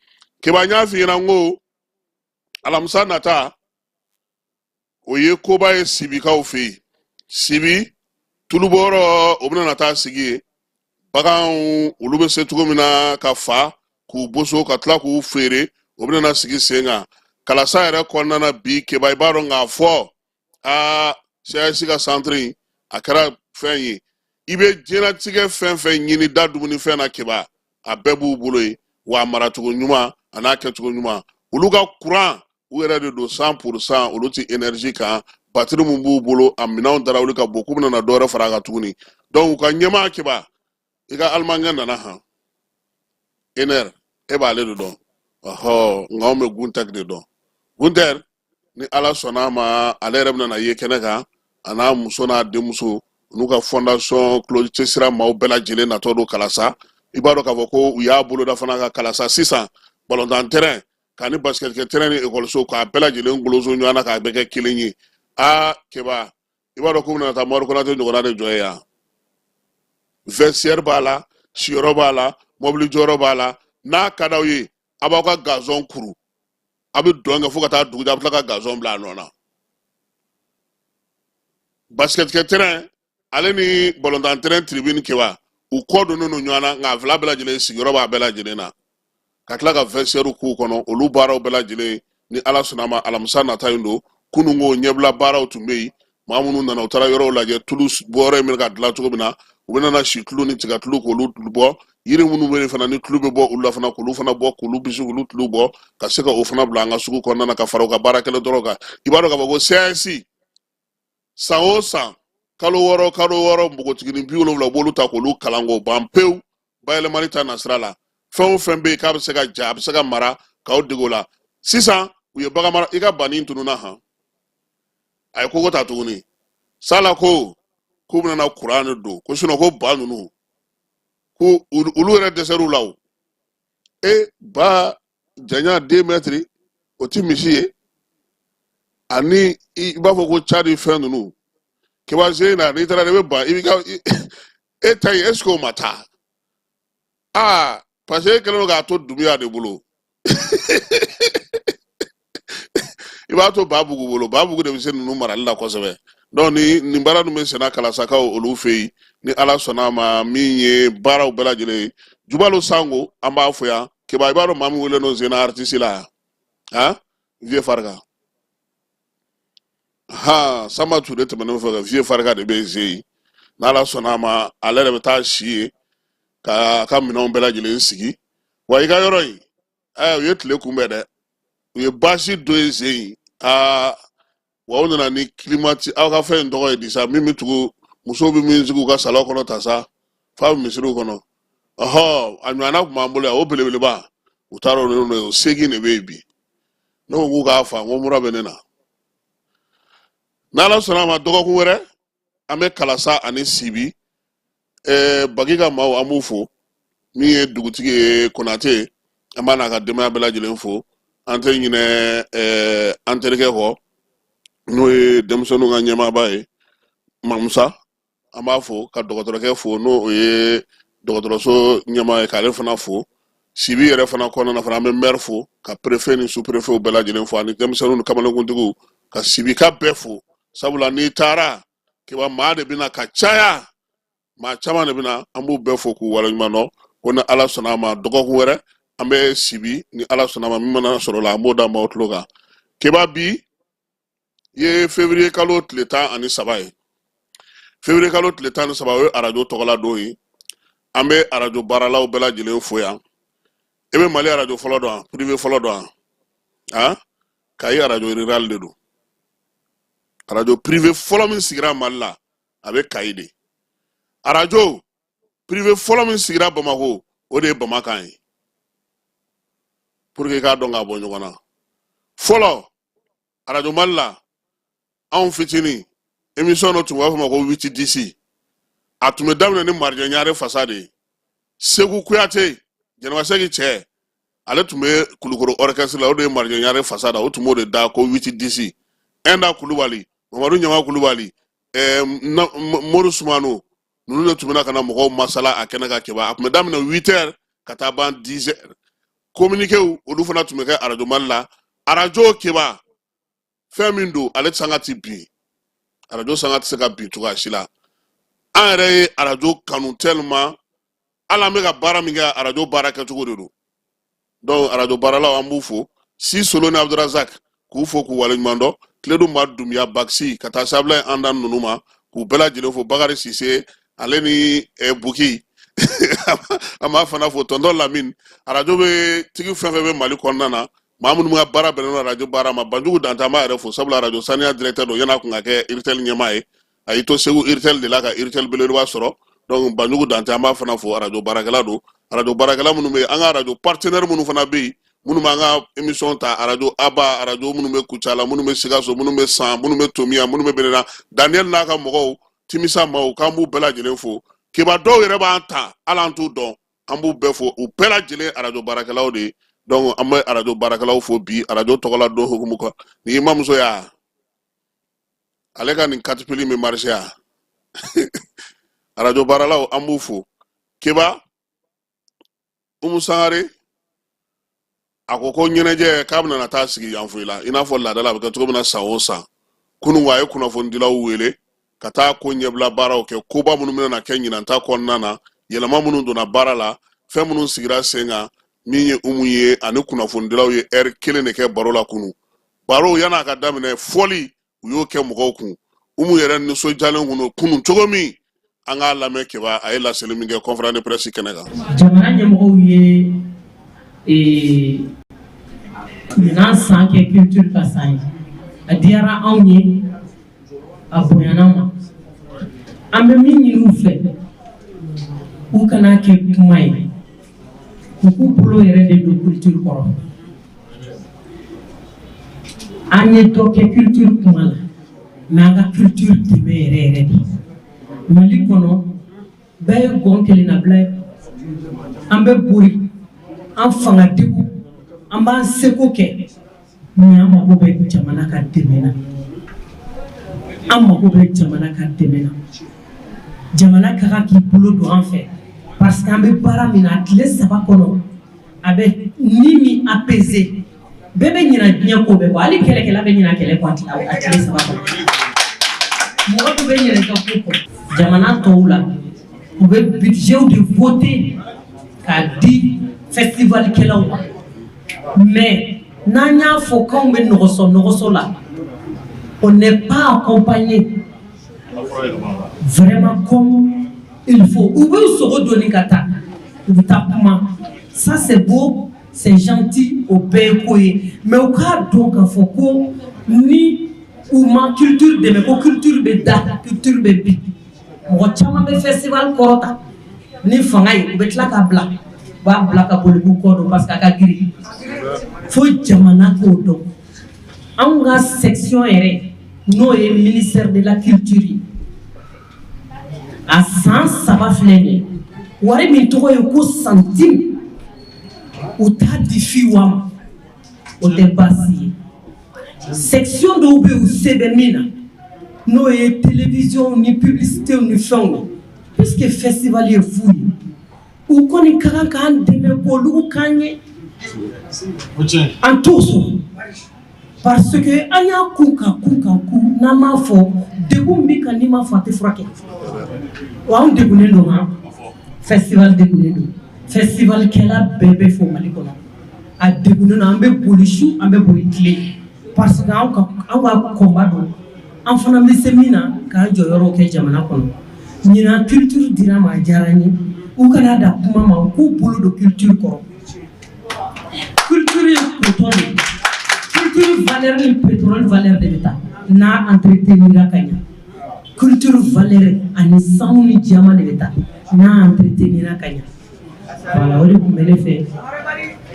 Keba, n y'a f'i ɲɛna n ko alamisa nata, o ye koba ye Sibikaw fɛ yen. Sibi tulubɔyɔrɔ, o bɛna na taa sigi yen. Baganw olu bɛ se cogo min na ka fa k'u boso ka tila k'u feere, o bɛna na sigi sen kan kalasa yɛrɛ kɔnɔna na bi. Keba, i b'a dɔn k'a fɔ aa, CAS ka centre in, a kɛra fɛn ye. I bɛ diɲɛlatigɛ fɛn fɛn ɲini da dumunifɛn na Keba, a bɛɛ b'u bolo yen, wa a maracogo ɲuman a n'a kɛcogo ɲuman. Olu ka kuran, u yɛrɛ de don 100%, olu ti énergie kan. Batiri mun b'u bolo, a minɛnw darawuli ka bon, k'u bɛna na dɔwɛrɛ fara a kan tuguni. Donc u ka ɲɛmaa Keba, i ka alimankɛ nana han ener, e b'ale de dɔn. Ɔhɔ, nka anw bɛ Guntɛr de dɔn. Guntɛr, ni Ala sɔnna a ma, ale yɛrɛ bɛna na ye kɛnɛ kan, a n'a muso n'a denmuso n'u ka fondation Claude Cesira maaw bɛɛ lajɛlen natɔ don Kalasa. I b'a dɔn k'a fɔ ko u y'a boloda fana ka Kalasa sisan balontan terrain k'a ni basket kɛ terrain ni ekɔliso k'a bɛɛ lajɛlen goloso ɲɔgɔn na k'a bɛɛ kɛ kelen ye. Aa Keba, i b'a dɔn k'u bɛna taa Mori Konate ɲɔgɔnna de jɔ ye yan. Vestiaire b'a la, siyɔrɔ b'a la, mɔbili jɔyɔrɔ b'a la. N'a ka d'aw ye, a b'aw ka gazon kuru, a bɛ dɔn kɛ fo ka taa dugu jɛ, a bɛ tila ka gazon bila a nɔ na. Basket kɛ terrain ale ni balontan terrain tribune Keba, u kɔ donnen don ɲɔgɔn na, nka a fila bɛɛ lajɛlen sigiyɔrɔ b'a bɛɛ lajɛlen na, ka tila ka vestiaire k'u kɔnɔ. Olu baaraw bɛɛ lajɛlen, ni Ala sɔnna a ma, alamisa nata in don. Kununko ɲɛbila baaraw tun bɛ yen. Maa minnu nana, u taara yɔrɔw lajɛ, tulu bɔyɔrɔ in bɛ ka dilan cogo min na. U bɛna na si tulu ni tiga tulu k'olu bɔ. Yiri minnu bɛ yen fana ni tulu bɛ bɔ olu la fana, k'olu fana bɔ, k'olu bisi, k'olu tulu bɔ, ka se ka o fana bila an ka sugu kɔnɔna na, ka fara u ka baara kɛlen dɔrɔn kan. I b'a dɔn k'a fɔ ko CAS, san o san, kalo 6 kalo 6, npogotiginin 70, u b'olu ta k'olu kalan k'o ban pewu bayɛlɛmali ta nasira la. Fɛn o fɛn bɛ yen k'a bɛ se ka ja, a bɛ se ka mara, k'aw dege o la. Sisan u ye bagan mara. I ka banni tununna han, a ye kogo ta tuguni sala ko k'u bɛna na kuran de don, ko sinɔn ko ba ninnu ko olu yɛrɛ dɛsɛr'u la. O e ba janya 2 mɛtiri, o ti misi ye. Ani i b'a fɔ ko cadi fɛn ninnu Keba sen na, n'i taara i bɛ ba i b'i ka e ta yen, est ce que o ma taa? Aa, parce que e kɛlen don k'a to Dunbiya de bolo. I b'a to Babugu bolo. Babugu de bɛ se ninnu marali la kosɛbɛ. Donc ni nin baara ninnu bɛ senna Kalasakaw olu fɛ yen, ni Ala sɔnna a ma, min ye baaraw bɛɛ lajɛlen ye. Jubalo Sango, an b'a fo yan. Keba, i b'a dɔn maa min welelen don Zena artiste la yan, han, Vieux Farika han, Samba Ture tɛmɛnen fɛ, Vieux Farika de bɛ ze yen. N'Ala sɔnna a ma, ale yɛrɛ bɛ taa si yen k'a ka minɛnw bɛɛ lajɛlen sigi. Wa i ka yɔrɔ in, ɛɛ, u ye tile kunbɛn dɛ, u ye baasi dɔ ye ze yen. Aa, wa u nana ni kilimati, aw ka fɛn in tɔgɔ ye di sa, min bɛ tugu musow bɛ min sigi u ka salon kɔnɔ ta sa, f'a bɛ misiriw kɔnɔ. Ɔhɔ, a ɲɔgɔnna tun b'an bolo yan, o belebeleba, u taara o n'o ye, o 8 de bɛ yen bi. Ne ko k'u k'a fa, n ko mura bɛ ne na. N'Ala sɔnna a ma, dɔgɔkun wɛrɛ an bɛ Kalasa ani Sibi. Bagi ka maaw, an b'u fo. Min ye dugutigi ye Konate, an b'a n'a ka denbaya bɛɛ lajɛlen fo. An tɛ ɲinɛ an terikɛ kɔ, n'o ye denmisɛnninw ka ɲɛmaaba ye Mamusa, an b'a fo, ka dɔgɔtɔrɔkɛ fo, n'o ye dɔgɔtɔrɔso ɲɛmaa ye, k'ale fana fo. Sibi yɛrɛ fana kɔnɔna na fana, an bɛ maire fo, ka préfet ni sous préfet bɛɛ lajɛlen fo, ani denmisɛnninw ni kamalenkuntigiw, ka Sibika bɛɛ fo. Sabula n'i taara Keba, maa de bɛna ka caya, maa caman de bɛna, an b'u bɛɛ fo k'u waleɲuman dɔn. Ko ni Ala sɔnna a ma, dɔgɔkun wɛrɛ an bɛ Sibi, ni Ala sɔnna a ma, min mana sɔrɔ o la, an b'o da maaw tulo kan. Keba, bi ye février kalo tile 13 ye. Février kalo tile 13, o ye arajo tɔgɔla don ye. An bɛ arajo baaralaw bɛɛ lajɛlen fo yan. E bɛ Mali arajo fɔlɔ dɔn wa? Privé fɔlɔ dɔn wa? Han, Kayi arajo rural de don. Arajo privé fɔlɔ min sigira Mali la, a bɛ Kayi de. Arajo privé fɔlɔ min sigira Bamakɔ, o de ye Bamakan ye. Pour que i k'a dɔn k'a bɔ ɲɔgɔn na, fɔlɔ arajo Mali la, anw fitinin, émission dɔ tun b'a fɔ ma ko huit dix. A tun bɛ daminɛ ni Marijɛ Ɲare fasa de ye. Segu Kuyate, Jɛnɛba Sɛki cɛ, ale tun bɛ Kulukoro orchestre la, o de ye Marijɛ Ɲare fasa da, o tun b'o de da ko huit dix. Ɛnda Kulubali, Mamadu Ɲama Kulubali, Mori Sumano, ninnu de tun bɛna ka na mɔgɔw masala a kɛnɛ kan. Keba, a tun bɛ daminɛ 8 heures ka taa ban 10 heures. Communiquéw, olu fana tun bɛ kɛ arajo Mali la. Arajo Keba, fɛn min don, ale sanga ti bin, arajo sanga tɛ se ka bin cogoya si la. An yɛrɛ ye arajo kanu tellement, hali an bɛ ka baara min kɛ, arajo baara kɛcogo de don. Donc arajo baaralaw, an b'u fo. Si Solo ni Abdurazak, k'u fo k'u waleɲuman dɔn. Tiledu Ma Dunbiya Bakisi, ka taa se Abulayi Andan ninnu ma, k'u bɛɛ lajɛlen fo. Bakari Sise Ale ni Buki, an b'a fana fo. Tonton Lamine, arajo bɛ tigi fɛn fɛn bɛ Mali kɔnɔna na, maa minnu ka baara bɛnnen don arajo baara ma, Banjugu Dante, an b'a yɛrɛ fo, sabula arajo saniya directeur don. Yan'a kun ka kɛ Iritel ɲɛmaa ye, a y'i to Segu Iritel de la ka Iritel belebeleba sɔrɔ. Donc Banjugu Dante, an b'a fana fo, arajo baarakɛla don. Arajo baarakɛla minnu bɛ yen, an ka arajo partenaire minnu fana bɛ yen, minnu b'an ka émission ta, arajo Aba, arajo minnu bɛ Kucala, minnu bɛ Sikaso, minnu bɛ San, minnu bɛ Tomiya, minnu bɛ Benena, Daniel n'a ka mɔgɔw, Timisa maaw, k'an b'u bɛɛ lajɛlen fo. Keba dɔw yɛrɛ b'an ta, hali an t'u dɔn, an b'u bɛɛ fo. U bɛɛ lajɛlen arajo baarakɛlaw de ye. Donc an bɛ arajo baarakɛlaw fo bi arajo tɔgɔla don hukumu kɔ. Ni i mamuso y'a ale ka nin katipili min marché ya, arajo baaralaw, an b'u fo. Keba Umu Sangare, a ko ko ɲɛnajɛ k'a bɛna taa sigi Yanfolila, i n'a fɔ laada la a bɛ kɛ cogo min na san o san. Kunun a ye kunnafonidilaw wele ka taa ko ɲɛbila baaraw kɛ, koba minnu bɛna kɛ ɲinan ta kɔnɔna na, yɛlɛma minnu donna baara la, fɛn minnu sigira sen kan. Min ye Umu ye ani kunnafonidilaw ye ɛri kelen de kɛ baro la kunun. Baro yan'a ka daminɛ, fɔli u y'o kɛ mɔgɔw kun. Umu yɛrɛ nisɔndiyalen kun don kunun cogo min, an k'a lamɛn. Keba, a ye laseli min kɛ conférence de presse kɛnɛ kan. Jamana ɲɛmɔgɔw ye ɲinan san kɛ culture ka san ye. A diyara anw ye, a bonyana ma. An bɛ min ɲini u fɛ, u kana kɛ kuma ye, u k'u bolo yɛrɛ de don culture kɔrɔ. An ye dɔ kɛ culture kuma la, mais an ka culture dɛmɛ yɛrɛ yɛrɛ de. Mali kɔnɔ, bɛɛ ye gɔn kelen na bila ye. An bɛ bori, an fanga degun, an b'an seko kɛ, mais an mago bɛ jamana ka dɛmɛ na. An mago bɛ jamana ka dɛmɛ na. Jamana ka kan k'i bolo don an fɛ, parce que an bɛ baara min na, a tile 3 kɔnɔ, a bɛ ni min apaiser, bɛɛ bɛ ɲina diɲɛ ko bɛɛ kɔ. Hali kɛlɛkɛla bɛ ɲina kɛlɛ kɔ a tile 3 kɔnɔ. Mɔgɔ dɔ bɛ ɲinɛ i ka ko kɔ. Jamana tɔw la, u bɛ budget de voter k'a di festival kɛlaw ma, mais n'an y'a fɔ k'anw bɛ nɔgɔsɔ nɔgɔsɔ la, on n'est pas accompagné vraiment comme il faut. U b'u sogo doni ka taa, u bɛ taa kuma, ça c'est beau, c'est gentil, o bɛɛ ye ko ye, mais u k'a dɔn k'a fɔ ko ni u ma culture dɛmɛ, ko culture bɛ da, culture bɛ bin. Mɔgɔ caman bɛ festival kɔrɔta ni fanga ye, u bɛ tila k'a bila, u b'a bila ka boli k'u kɔ don, parce que a ka girin. Fo jamana k'o dɔn. Anw ka section yɛrɛ, n'o ye ministère de la culture ye, a san 3 filɛ nin ye, wari min tɔgɔ ye ko centime, u t'a di FIWA ma. O tɛ baasi ye. Section dɔw bɛ yen, u se bɛ min na, n'o ye télévision ni publicité ni fɛnw ye, puisque festival ye fu ye, u kɔni ka kan k'an dɛmɛ k'olu k'an ye. An t'o sɔrɔ, parce que an y'a kun ka kun ka kun. N'an m'a fɔ, degun min kan, n'i m'a fɔ, a tɛ furakɛ. Wa anw degunnen don han, festival degunnen don. Festival kɛla bɛɛ bɛ fo Mali kɔnɔ, a degunnen don. An bɛ boli su, an bɛ boli tile, parce que anw ka combat don. An fana bɛ se min na k'an jɔyɔrɔ kɛ jamana kɔnɔ. Ɲinan culture dira ma, a diyara n ye. U kana da kuma ma, u k'u bolo don culture kɔrɔ. Culture ye coton de ye. Culture valeur ni pétrole valeur de bɛ taa n'a entretenir ka ɲa. Culture valeur ani sanu ni diamant de bɛ taa n'a entretenir ka ɲa. Voilà, o de tun bɛ ne fɛ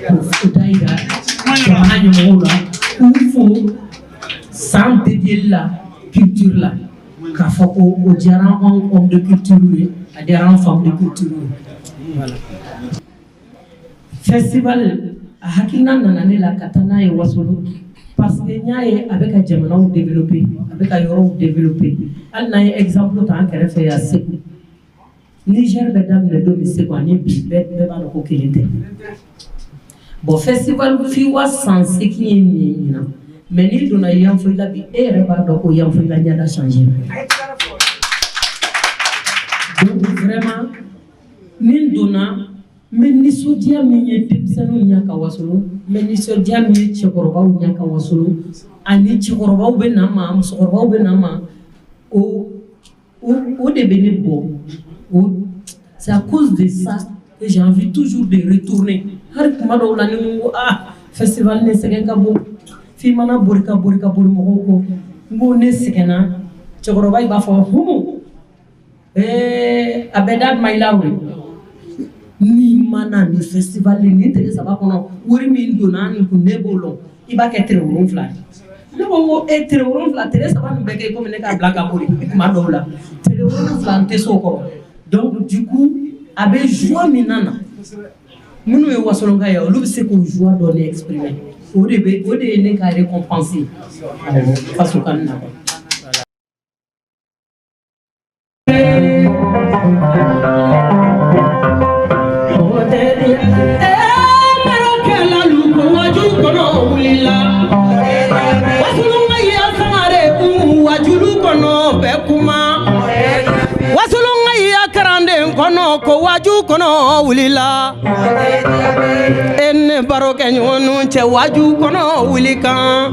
k'o da yira jamana ɲɛmɔgɔw la, k'u fo san dédié la culture la, k'a fɔ ko o diyara anw homme de culture ye, a diyara an femme de culture ye. Voilà. Festival, a hakilina nana ne la ka taa n'a ye Wasolo, parce que n y'a ye a bɛ ka jamanaw développer, a bɛ ka yɔrɔw développer. Hali n'an ye exemple ta an kɛrɛfɛ yan, Segu, Niger bɛ daminɛ don min Segu ani bi, bɛɛ b'a dɔn ko kelen tɛ. Bon, festival FIWA san 8 ye nin ye ɲinan, mais n'i donna Yanfolila bi, e yɛrɛ b'a dɔn ko Yanfolila ɲɛda changé. Donc vraiment, ni n donna, n bɛ nisɔndiya min ye denmisɛnninw ɲɛ ka wasolo, n bɛ nisɔndiya min ye cɛkɔrɔbaw ɲɛ ka wasolo, ani cɛkɔrɔbaw bɛ na n ma, musokɔrɔbaw bɛ na n ma, o de bɛ ne bɔ. O c'est à cause de ça que j'ai envie toujours de retourner. Hali kuma dɔw la, ni n ko ah, festival ne sɛgɛn ka bon, f'i mana bori ka bori ka bori mɔgɔw kɔ, n ko ne sɛgɛnna. Cɛkɔrɔba i b'a fɔ humu a bɛ da ma i la o. N'i ma na nin festival nin tile 3 kɔnɔ, wari min donna nin kun, ne b'o lɔn, i b'a kɛ tere 7 ye. Ne ko n ko e, tere 7, tere 3 nin bɛɛ kɛ komi ne k'a bila ka bori kuma dɔw la, tere 7 n tɛ s'o kɔrɔ. Donc du coup, a bɛ joie min na minnu ye wasolonka ye, olu bɛ se k'o joie dɔɔni exprimer. O de bɛ, o de ye ne ka récompense ye faso kanu na. Kɔnɔ ko waju kɔnɔ wulila, e ne barokɛ ɲɔgɔn cɛ waju kɔnɔ wuli kan.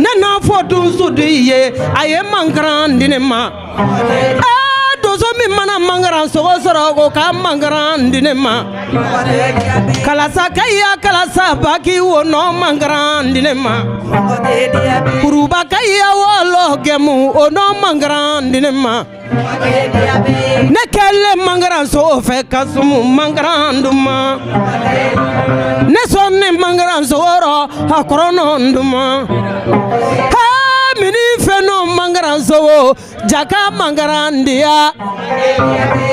Ne n'a fɔ donso de ye, a ye mankaran di ne ma. Donso min mana mankaran sogo sɔrɔ, ko ka mankaran di ne ma. Kalasa kaya kalasa baki wo nɔ mankaran di ne ma. Kuruba kaya wɔlɔ gɛmu o nɔ mankaran di ne ma. Ne kɛlen mankaran sogo fɛ ka sumu mankaran duma. Ne sɔnni mankaran sogo rɔ a kɔrɔ nɔ duma. Mini fɛn nɔ mankaran sogo jaka mankaran diya.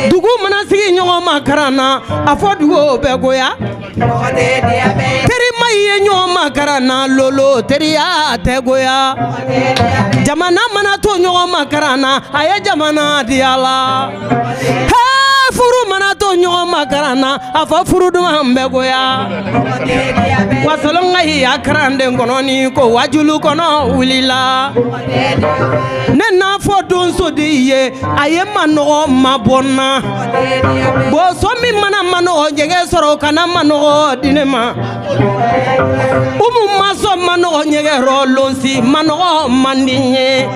Dugu mana sigi ɲɔgɔn makaran na, a fɔ dugu bɛɛ goya. Terima ye ɲɔgɔn makaran na, lolo teriya tɛ goya. Jamana mana to ɲɔgɔn makaran na, a ye jamana diya la. Furu mana to ɲɔgɔn makaran na, a fɔ furu duman bɛ goya. Wasolon ka ya karanden kɔnɔ ni ko wajulu kɔnɔ wulila. Ne n'a fɔ donso de ye, a ye manɔgɔ mabɔ n na. Boso min mana manɔgɔ ɲɛgɛn sɔrɔ, kana manɔgɔ di ne ma. Umu ma sɔn manɔgɔ ɲɛgɛn rɔ, lonsi manɔgɔ man di n ye.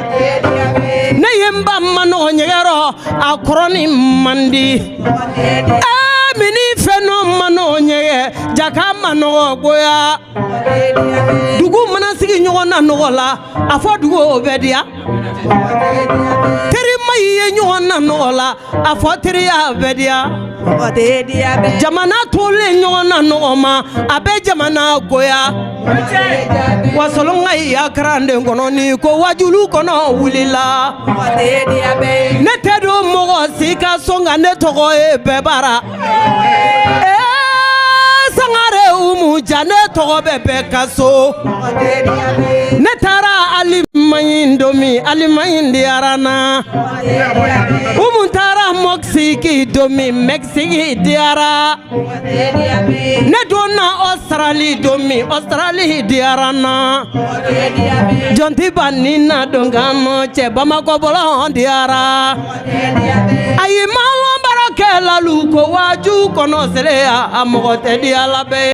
Ne ye n ba manɔgɔ ɲɛgɛn rɔ, a kɔrɔni man di. Mini fɛn nɔ manɔgɔ ɲɛgɛn, jaka manɔgɔ goya. Dugu mana sigi ɲɔgɔn na nɔgɔ la, a fɔ dugu o bɛ diya. Terima ye ɲɔgɔn na nɔgɔ la, a fɔ teriya bɛ diya. Jamana tolen ɲɔgɔn na nɔgɔ ma, a bɛ jamana goya. Wasolon ka ya karanden kɔnɔ ni ko wajulu kɔnɔ wulila. Ne tɛ don mɔgɔ si ka so, nka ne tɔgɔ ye bɛɛ bara. Sangare Umu Ja, ne tɔgɔ bɛ bɛɛ ka so. Ne taara Alimaɲi don min, Alimaɲi diyara n na. Umu taara Mɔkisiki don min, Mɛkisiki diyara. Ne donna Ɔsitarali don min, Ɔsitarali diyara n na. Jɔntiba ni na don ka mɔ cɛ, Bamakɔ bɔlɔn diyara. Ayi, maa barokɛlalu ko waju kɔnɔ sere, a mɔgɔ tɛ diya la bɛɛ.